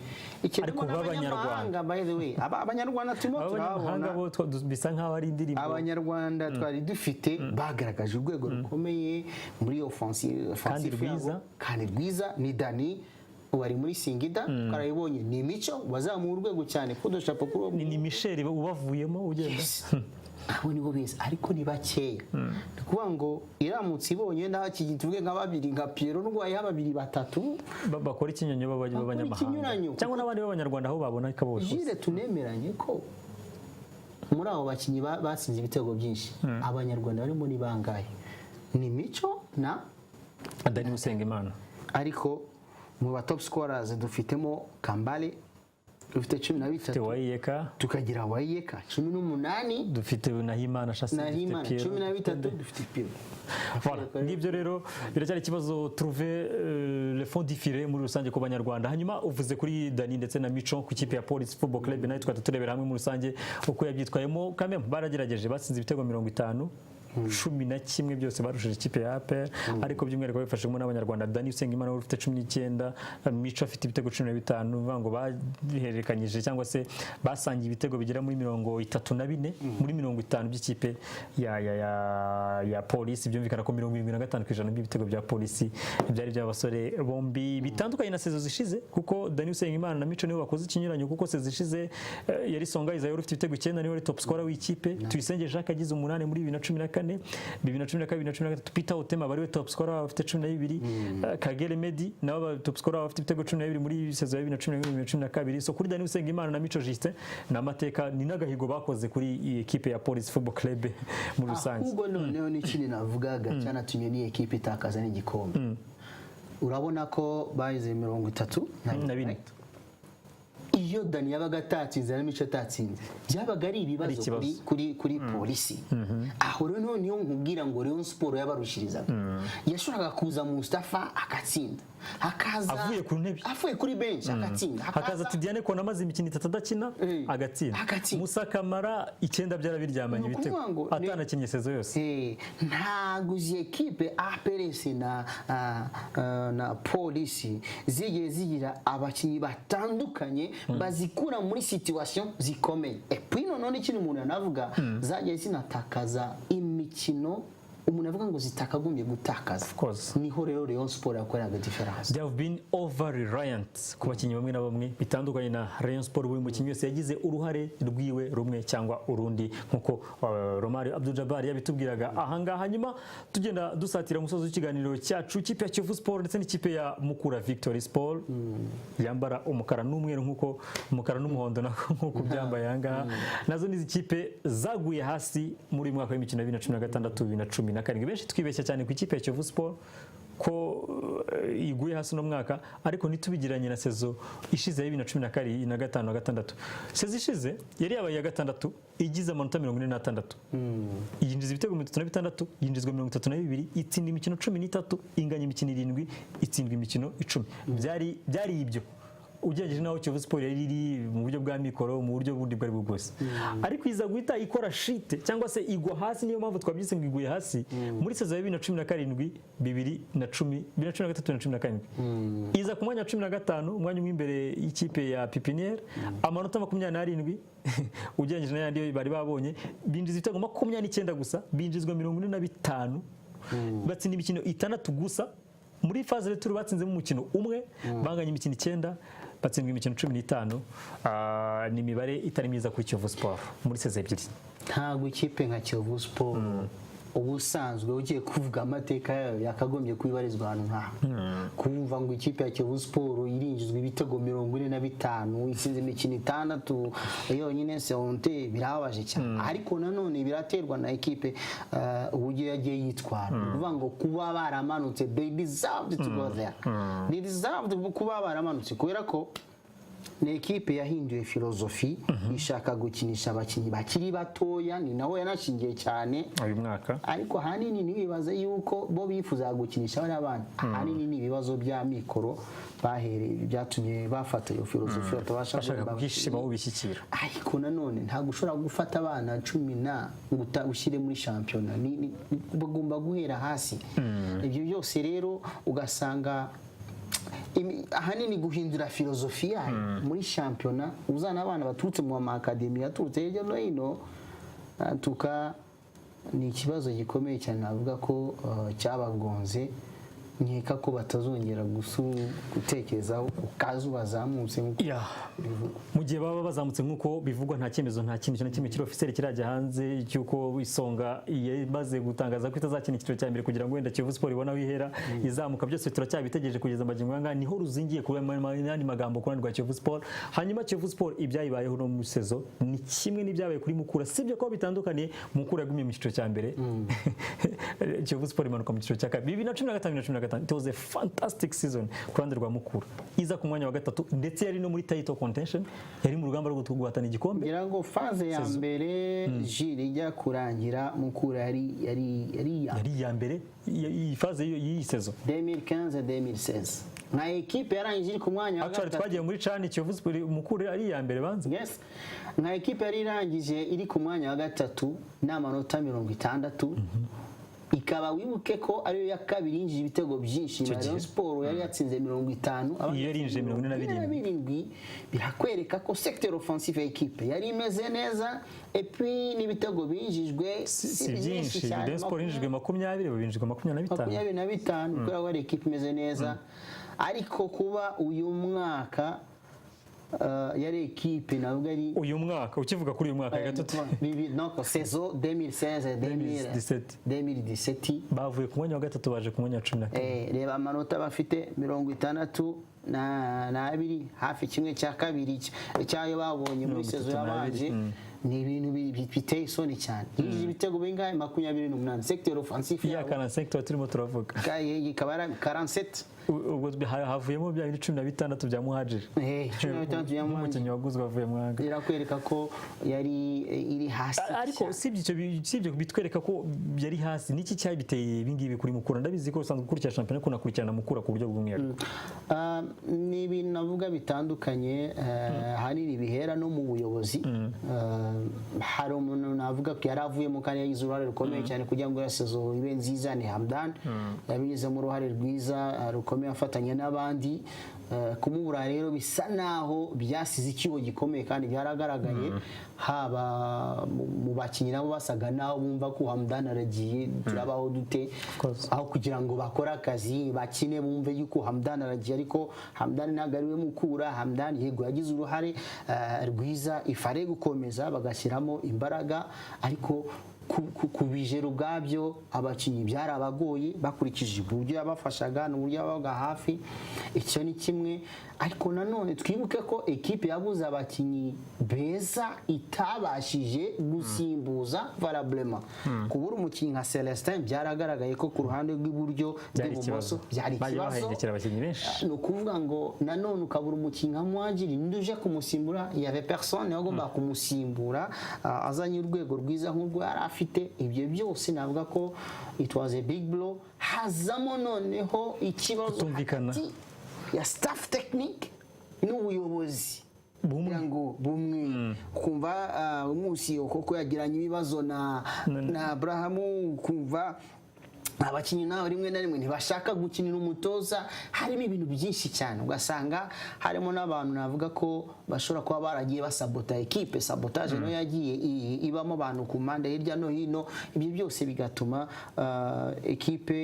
A: Ariko b'Abanyarwanda.
B: By the way, Abanyarwanda turimo
A: Abanyamahanga
B: turababona.
A: bo bisa nkaho ari indirimbo.
B: Abanyarwanda twari dufite bagaragaje urwego rukomeye muri offensive
A: Kandi
B: offensive yabo.
A: rwiza.
B: Kandi rwiza ni Dani wari muri Singida, twarabibonye, ni Mico wazamuye urwego cyane, kudushapo kuri uwo.
A: Ni Michel ubavuyemo ugenda.
B: Yes. Abo nibo beza, ariko ni bakeya. Ni ukuvuga ngo iramutse ibonye nta tuvuge nka babiri, nka Pierrot urwaye, babiri batatu
A: Bakora ikinyonyo
B: Bakora
A: b'abanyamahanga
B: ikinyuranyo.
A: Cyangwa n'abandi b'Abanyarwanda aho babona bose.
B: Jire, tunemeranye ko muri abo bakinnyi batsinze ibitego byinshi, Abanyarwanda barimo ni bangahe? Ni Mico na
A: Dani Usengimana.
B: Ariko mu ba top scorers dufitemo Kambale ufite cumi na
A: Dufite
B: bitatu,
A: Wayiyeka.
B: Tukagira Wayiyeka 18,
A: Dufite Nahimana Shasi, dufite
B: Nahimana
A: Pierrot,
B: 13, dufite Pierrot.
A: Voilà. Ngibyo rero biracyari ikibazo trouver le fond du filet muri rusange ku Banyarwanda. Hanyuma uvuze kuri Dani ndetse na Mico ku ikipe ya Police Football Club, nayo twahita turebera hamwe muri rusange uko yabyitwayemo. Kameme baragerageje, batsinze ibitego 50, 11 byose barushije ikipe ya APR, ariko by'umwihariko babifashijwemo n'Abanyarwanda. Dani Usengimana wari ufite 19, Mico afite ibitego 15, uvuga ngo bahererekanyije cyangwa se basangiye ibitego bigera muri 34 muri 50 by'ikipe ya Polisi. Byumvikana ko 75% by'ibitego bya Polisi byari by'abasore bombi, bitandukanye na saison zishize, kuko Dani Usengimana na Mico nibo bakoze ikinyuranyo, kuko saison zishize yari Songa Isaie wari ufite ibitego 9, niwe wari top scorer w'ikipe. Tuyisenge Jacques agize 8 muri 2014, 2012, 2013 Peter Otema bari we top scorer afite 12, Kagere Medi nabo ba top scorer bafite ibitego 12 muri saison ya 2011 2012. So kuri Dani Usengimana na Mico Justin ni amateka, ni n'agahigo bakoze kuri iyi ekipe ya Police Football Club muri rusange.
B: Ahubwo noneho n'ikindi navugaga cyanatumye n'iyi ekipe itakaza n'igikombe, urabona ko bahize mirongo itatu
A: na bine.
B: Iyo Dani yabaga atatsinze na Mico atatsinze, byabaga ari
A: Ari
B: ibibazo
A: ikibazo.
B: kuri Polisi. Aho rero niho nkubwira ngo Rayon Sport yabarushirizaga. Yashoboraga kuza Mustafa agatsinda, hakaza
A: Avuye ku ntebe.
B: Avuye kuri bench agatsinda.
A: Hakaza Tidiane Kona amaze imikino itatu adakina agatsinda.
B: Agatsinda.
A: Musa Kamara icyenda byarabiryamanye
B: Ni
A: ibitego
B: ukuvuga ngo
A: atanakinnye saison yose.
B: Ntabwo izi ekipe APRS na Polisi zigiye zigira abakinnyi batandukanye bazikura muri situation zikomeye. Et puis noneho n'ikindi umuntu yanavuga, zagiye zinatakaza imikino. Umuntu avuga ngo zitakagombye gutakaza. Niho rero Rayon Sport yakoraga différence.
A: They have been over reliant ku bakinnyi bamwe na bamwe, bitandukanye na Rayon Sport, buri mukinnyi wese yagize uruhare rwiwe rumwe cyangwa urundi, nkuko Romario Abdul Jabbar yabitubwiraga ahangaha. Hanyuma tugenda dusatira umusozi w'ikiganiro cyacu, ikipe ya Kiyovu Sport ndetse n'ikipe ya Mukura Victory Sport yambara umukara n'umweru, nkuko umukara n'umuhondo nako nkuko byambaye ahangaha, nazo ni ikipe zaguye hasi muri uyu mwaka w'imikino ya 2016 2017. Benshi twibeshya cyane ku ikipe ya Kiyovu Sport ko iguye hasi uno mwaka, ariko ntitubigiranye na saison ishize ya 2015 na gatandatu. Saison ishize yari yabaye iya gatandatu, igize amanota 46, yinjiza ibitego 36, yinjizwa 32, itsinda imikino 13, inganya imikino 7, itsindwa imikino 10. Byari ibyo ugerageje naho Kiyovu Sport yari iri mu buryo bwa mikoro, mu buryo bundi bwo ari bwo bwose, ariko iza guhita ikora chute cyangwa se igwa hasi. Niyo mpamvu twabyise ngo iguye hasi muri saison ya 2017, 2010, 2013 na 17. Iza ku mwanya wa 15, umwanya umwe imbere y'ikipe ya Pépinière, amanota 27 ugereranyije n'ayandi bari babonye. Binjiza ibitego 29 gusa, binjizwa 45, batsinda imikino 6 gusa. Muri phase retour batsinzemo umukino umwe, banganya imikino 9, batsindwa imikino 15. Ni imibare itari myiza kuri Kiyovu Sport muri saison ebyiri.
B: Ntabwo ikipe nka Kiyovu Sport ubusanzwe, ugiye kuvuga amateka yayo, yakagombye kuba ibarizwa ahantu nk'aha. Kumva ngo ikipe ya Kiyovu Sport irinjizwa ibitego 45, itsinze imikino 6 yonyine, c'est birababaje cyane. Ariko nanone biraterwa na ekipe, uburyo yagiye yitwara. Ni ukuvuga ngo kuba baramanutse, they deserved to go there, they deserved kuba baramanutse, kubera ko ni ekipe yahinduye philosophie, ishaka gukinisha abakinnyi bakiri batoya, ni naho yanashingiye cyane
A: uyu mwaka.
B: Ariko ahanini ntibibaze yuko bo bifuza gukinisha bariya bana, ahanini ni ibibazo bya mikoro bahereye byatumye bafata iyo philosophie, batabasha
A: bashaka
B: guhemba
A: kubwishima aho bishyikira.
B: Ariko nanone ntabwo ushobora gufata abana cumi na ngo ushyire muri shampiyona. Bagomba guhera hasi. Ibyo byose rero ugasanga ahanini guhindura philosophie yayo muri shampiyona, uzana abana baturutse mu ma academy yaturutse hirya no hino, tuka ni ikibazo gikomeye cyane. Navuga ko cyabagonze. Nkeka ko batazongera gutekerezaho ku kazu bazamutse nk'uko bivugwa.
A: Mu gihe baba bazamutse nk'uko bivugwa, nta cyemezo, nta kintu na kimwe kiri officiel kirajya hanze cy'uko Isonga yamaze gutangaza ko itazakina icyiciro cya mbere, kugira ngo wenda Kiyovu Sport ibone aho ihera izamuka. Byose turacyabitegereje kugeza magingo aya ngaya. Niho ruzingiye ku yandi magambo ku ruhande rwa Kiyovu Sport. Hanyuma Kiyovu Sport, ibyayibayeho no mu saison ni kimwe n'ibyabaye kuri Mukura, sibyo ko bitandukaniye? Mukura yagumye mu cyiciro cya mbere, Kiyovu Sport imanuka mu cyiciro cya kabiri. 2015, 2015, it was a fantastic season ku ruhande rwa Mukura, iza ku mwanya wa gatatu, ndetse yari no muri title contention, yari mu rugamba rwo guhatana igikombe.
B: Ngira ngo phase ya
A: Saison.
B: mbere jiri ijya kurangira, Mukura yari iya
A: Yari iya mbere iyi phase y'iyi saison.
B: 2015 2016, nka ekipe yarangije iri ku mwanya wa
A: Actually,
B: gatatu.
A: twagiye muri CHAN, Kiyovu Sport, Mukura ari iya mbere banze.
B: Yes, nka ekipe yari irangije iri ku mwanya wa gatatu n'amanota 60, ikaba, wibuke ko ariyo ya kabiri yinjije ibitego byinshi nyuma ya
A: gihe.
B: Rayon Sport yari yatsinze 50, abandi
A: Iyo yari yinjije 47.
B: 47. Birakwereka ko secteur offensif ya ekipe yari imeze neza, et puis n'ibitego binjijwe
A: Si byinshi.
B: cyane.
A: Rayon Sport yinjijwe 20, binjijwe 25.
B: 25, kubera ko ari ekipe imeze neza. Ariko kuba uyu mwaka yari ekipe navuga ari
A: Uyu mwaka, ukivuga kuri uyu mwaka gato,
B: Donc saison 2016
A: 2017.
B: 2017.
A: Bavuye ku mwanya wa gatatu baje ku mwanya wa 14.
B: Reba amanota bafite, 62, hafi kimwe cya kabiri cyayo babonye muri saison
A: 32,
B: yabanje. Ni ibintu biteye isoni cyane. Yinjije ibitego bingahe? 28. Secteur offensif
A: Ya
B: yabo
A: 45 tuba turimo turavuga.
B: Ikaba ari 47.
A: Ubwo havuyemo bya bindi 16 bya Muhajiri.
B: 16 bya Muhadjiri.
A: Nk'umukinnyi waguzwe avuye mwanga.
B: Irakwereka ko yari iri hasi
A: Ariko
B: cyane.
A: usibye icyo usibye bitwereka ko yari hasi, niki cyabiteye ibi ngibi kuri Mukura? Ndabizi ko usanzwe ukurikira shampiyona, ko unakurikirana Mukura ku buryo bw'umwihariko.
B: Ni ibintu navuga bitandukanye, ahanini bihera no mu buyobozi. Hari umuntu navuga ko yari avuyemo kandi yagize uruhare rukomeye cyane kugira ngo iriya saison ibe nziza, ni Hamdan. Yabigizemo uruhare rwiza, rukomeye, afatanya n'abandi. Kumubura rero bisa naho byasize icyuho gikomeye kandi byaragaragaye, haba mu bakinnyi nabo basaga naho bumva ko Hamdan aragiye, turabaho dute, aho kugira ngo bakore akazi, bakine, bumve yuko Hamdan aragiye. Ariko Hamdan ntabwo ari we Mukura. Hamdan yego yagize uruhare rwiza, ifare gukomeza bagashyiramo imbaraga, ariko ku bijero ubwabyo abakinnyi byarabagoye bakurikije uburyo yabafashaga n'uburyo yabaga hafi. Icyo ni kimwe. Ariko nanone twibuke ko ekipe yabuze abakinnyi beza itabashije gusimbuza valablement. Kubura umukinnyi nka Celestin byaragaragaye ko ku ruhande rw'iburyo,
A: Byari
B: rw'ibumoso
A: ikibazo.
B: byari
A: Bagiye
B: ikibazo.
A: bahengekera abakinnyi benshi.
B: Ni ukuvuga ngo nanone ukabura umukinnyi nka Muhadjiri, ninde uje kumusimbura? Yave personne wagombaga kumusimbura, azanye urwego rwiza nk'urwo yari afite. Ibyo byose navuga ko it was a big blow. Hazamo noneho ikibazo
A: Kutumvikana.
B: hagati ya staff technique n'ubuyobozi kugira ngo bumwe kumva Nkusi koko yagiranye ibibazo na Abrahamu, kumva abakinnyi nawe rimwe na rimwe ntibashaka gukinira umutoza. Harimo ibintu byinshi cyane, ugasanga harimo n'abantu navuga ko bashobora kuba baragiye basabota ekipe. Sabotage nayo yagiye ibamo abantu ku mpande hirya no hino. Ibyo byose bigatuma ekipe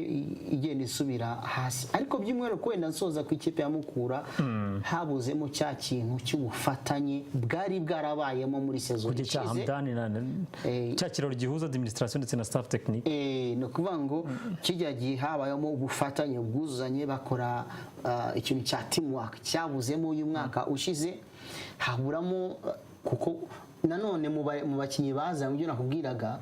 B: igenda isubira hasi. Ariko by'umwihariko wenda nsoza ku ikipe ya Mukura, habuzemo cya kintu cy'ubufatanye bwari bwarabayemo muri saison
A: Ku gihe cya
B: ishize.
A: Hamdani na cya kiraro gihuza administration ndetse na staff technique.
B: Ni ukuvuga ngo kijya gihe habayemo ubufatanye bwuzuzanye, bakora ikintu cya teamwork cyabuzemo uyu mwaka ushize. Haburamo kuko nanone mu bakinnyi bazanye, ibyo nakubwiraga,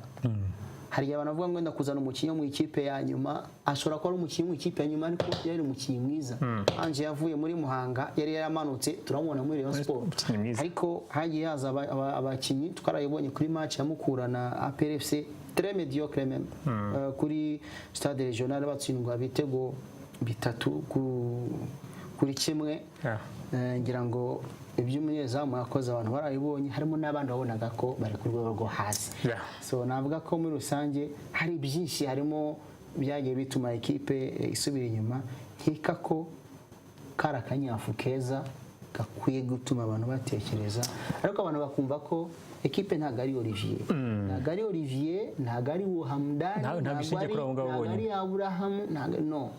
B: hari igihe abantu bavuga ngo wenda kuzana umukinnyi wo mu ikipe ya nyuma, ashobora kuba ari umukinnyi mu ikipe ya nyuma ariko yari umukinnyi mwiza. Ange yavuye muri Muhanga, yari yaramanutse, turamubona muri Rayon Sport.
A: Umukinnyi mwiza.
B: Ariko hagiye haza abakinnyi twarayibonye kuri match ya Mukura na APR FC, très médiocre même. Kuri stade régional batsindwa ibitego 3-1. Ngira ngo ibyo umunyezamu yakoze abantu barabibonye, harimo n'abandi wabonaga ko bari ku rwego rwo hasi. So navuga ko muri rusange hari byinshi harimo byagiye bituma ekipe isubira inyuma. Nkeka ko kari akanyafu keza gakwiye gutuma abantu batekereza, ariko abantu bakumva ko ekipe ntabwo ari Olivier, ntabwo ari Olivier, ntabwo ari Hamdani,
A: Ntabwo ishingiye kuri abo ngabo
B: ntabwo ari
A: bonyine.
B: Aburahamu, ntabwo, no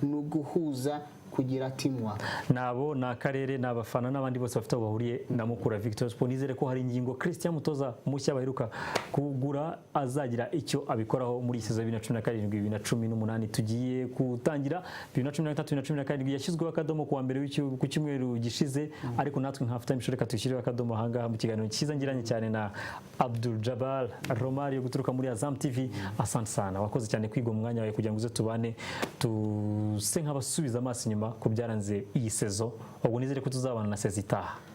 B: ni uguhuza, kugira teamwork.
A: Nabo ni akarere, ni abafana n'abandi bose bafite aho bahuriye na Mukura Victory Sport. Nizere ko hari ingingo Christian Mutoza mushya baheruka kugura azagira icyo abikoraho muri iyi saison 2017 2018 tugiye gutangira. 2016 2017 yashyizweho akadomo ku wa mbere ku cyumweru gishize, ariko natwe nka Half Time Show reka tuyishyireho akadomo ahangaha mu kiganiro cyiza ngiranye cyane na Abdul Jabbar Romario guturuka muri Azam TV. Asante sana, wakoze cyane kwiga umwanya wawe kugira ngo uze tubane, tuse nk'abasubiza amaso inyuma ku byaranze iyi saison. Ubwo nizere ko tuzabana na saison itaha.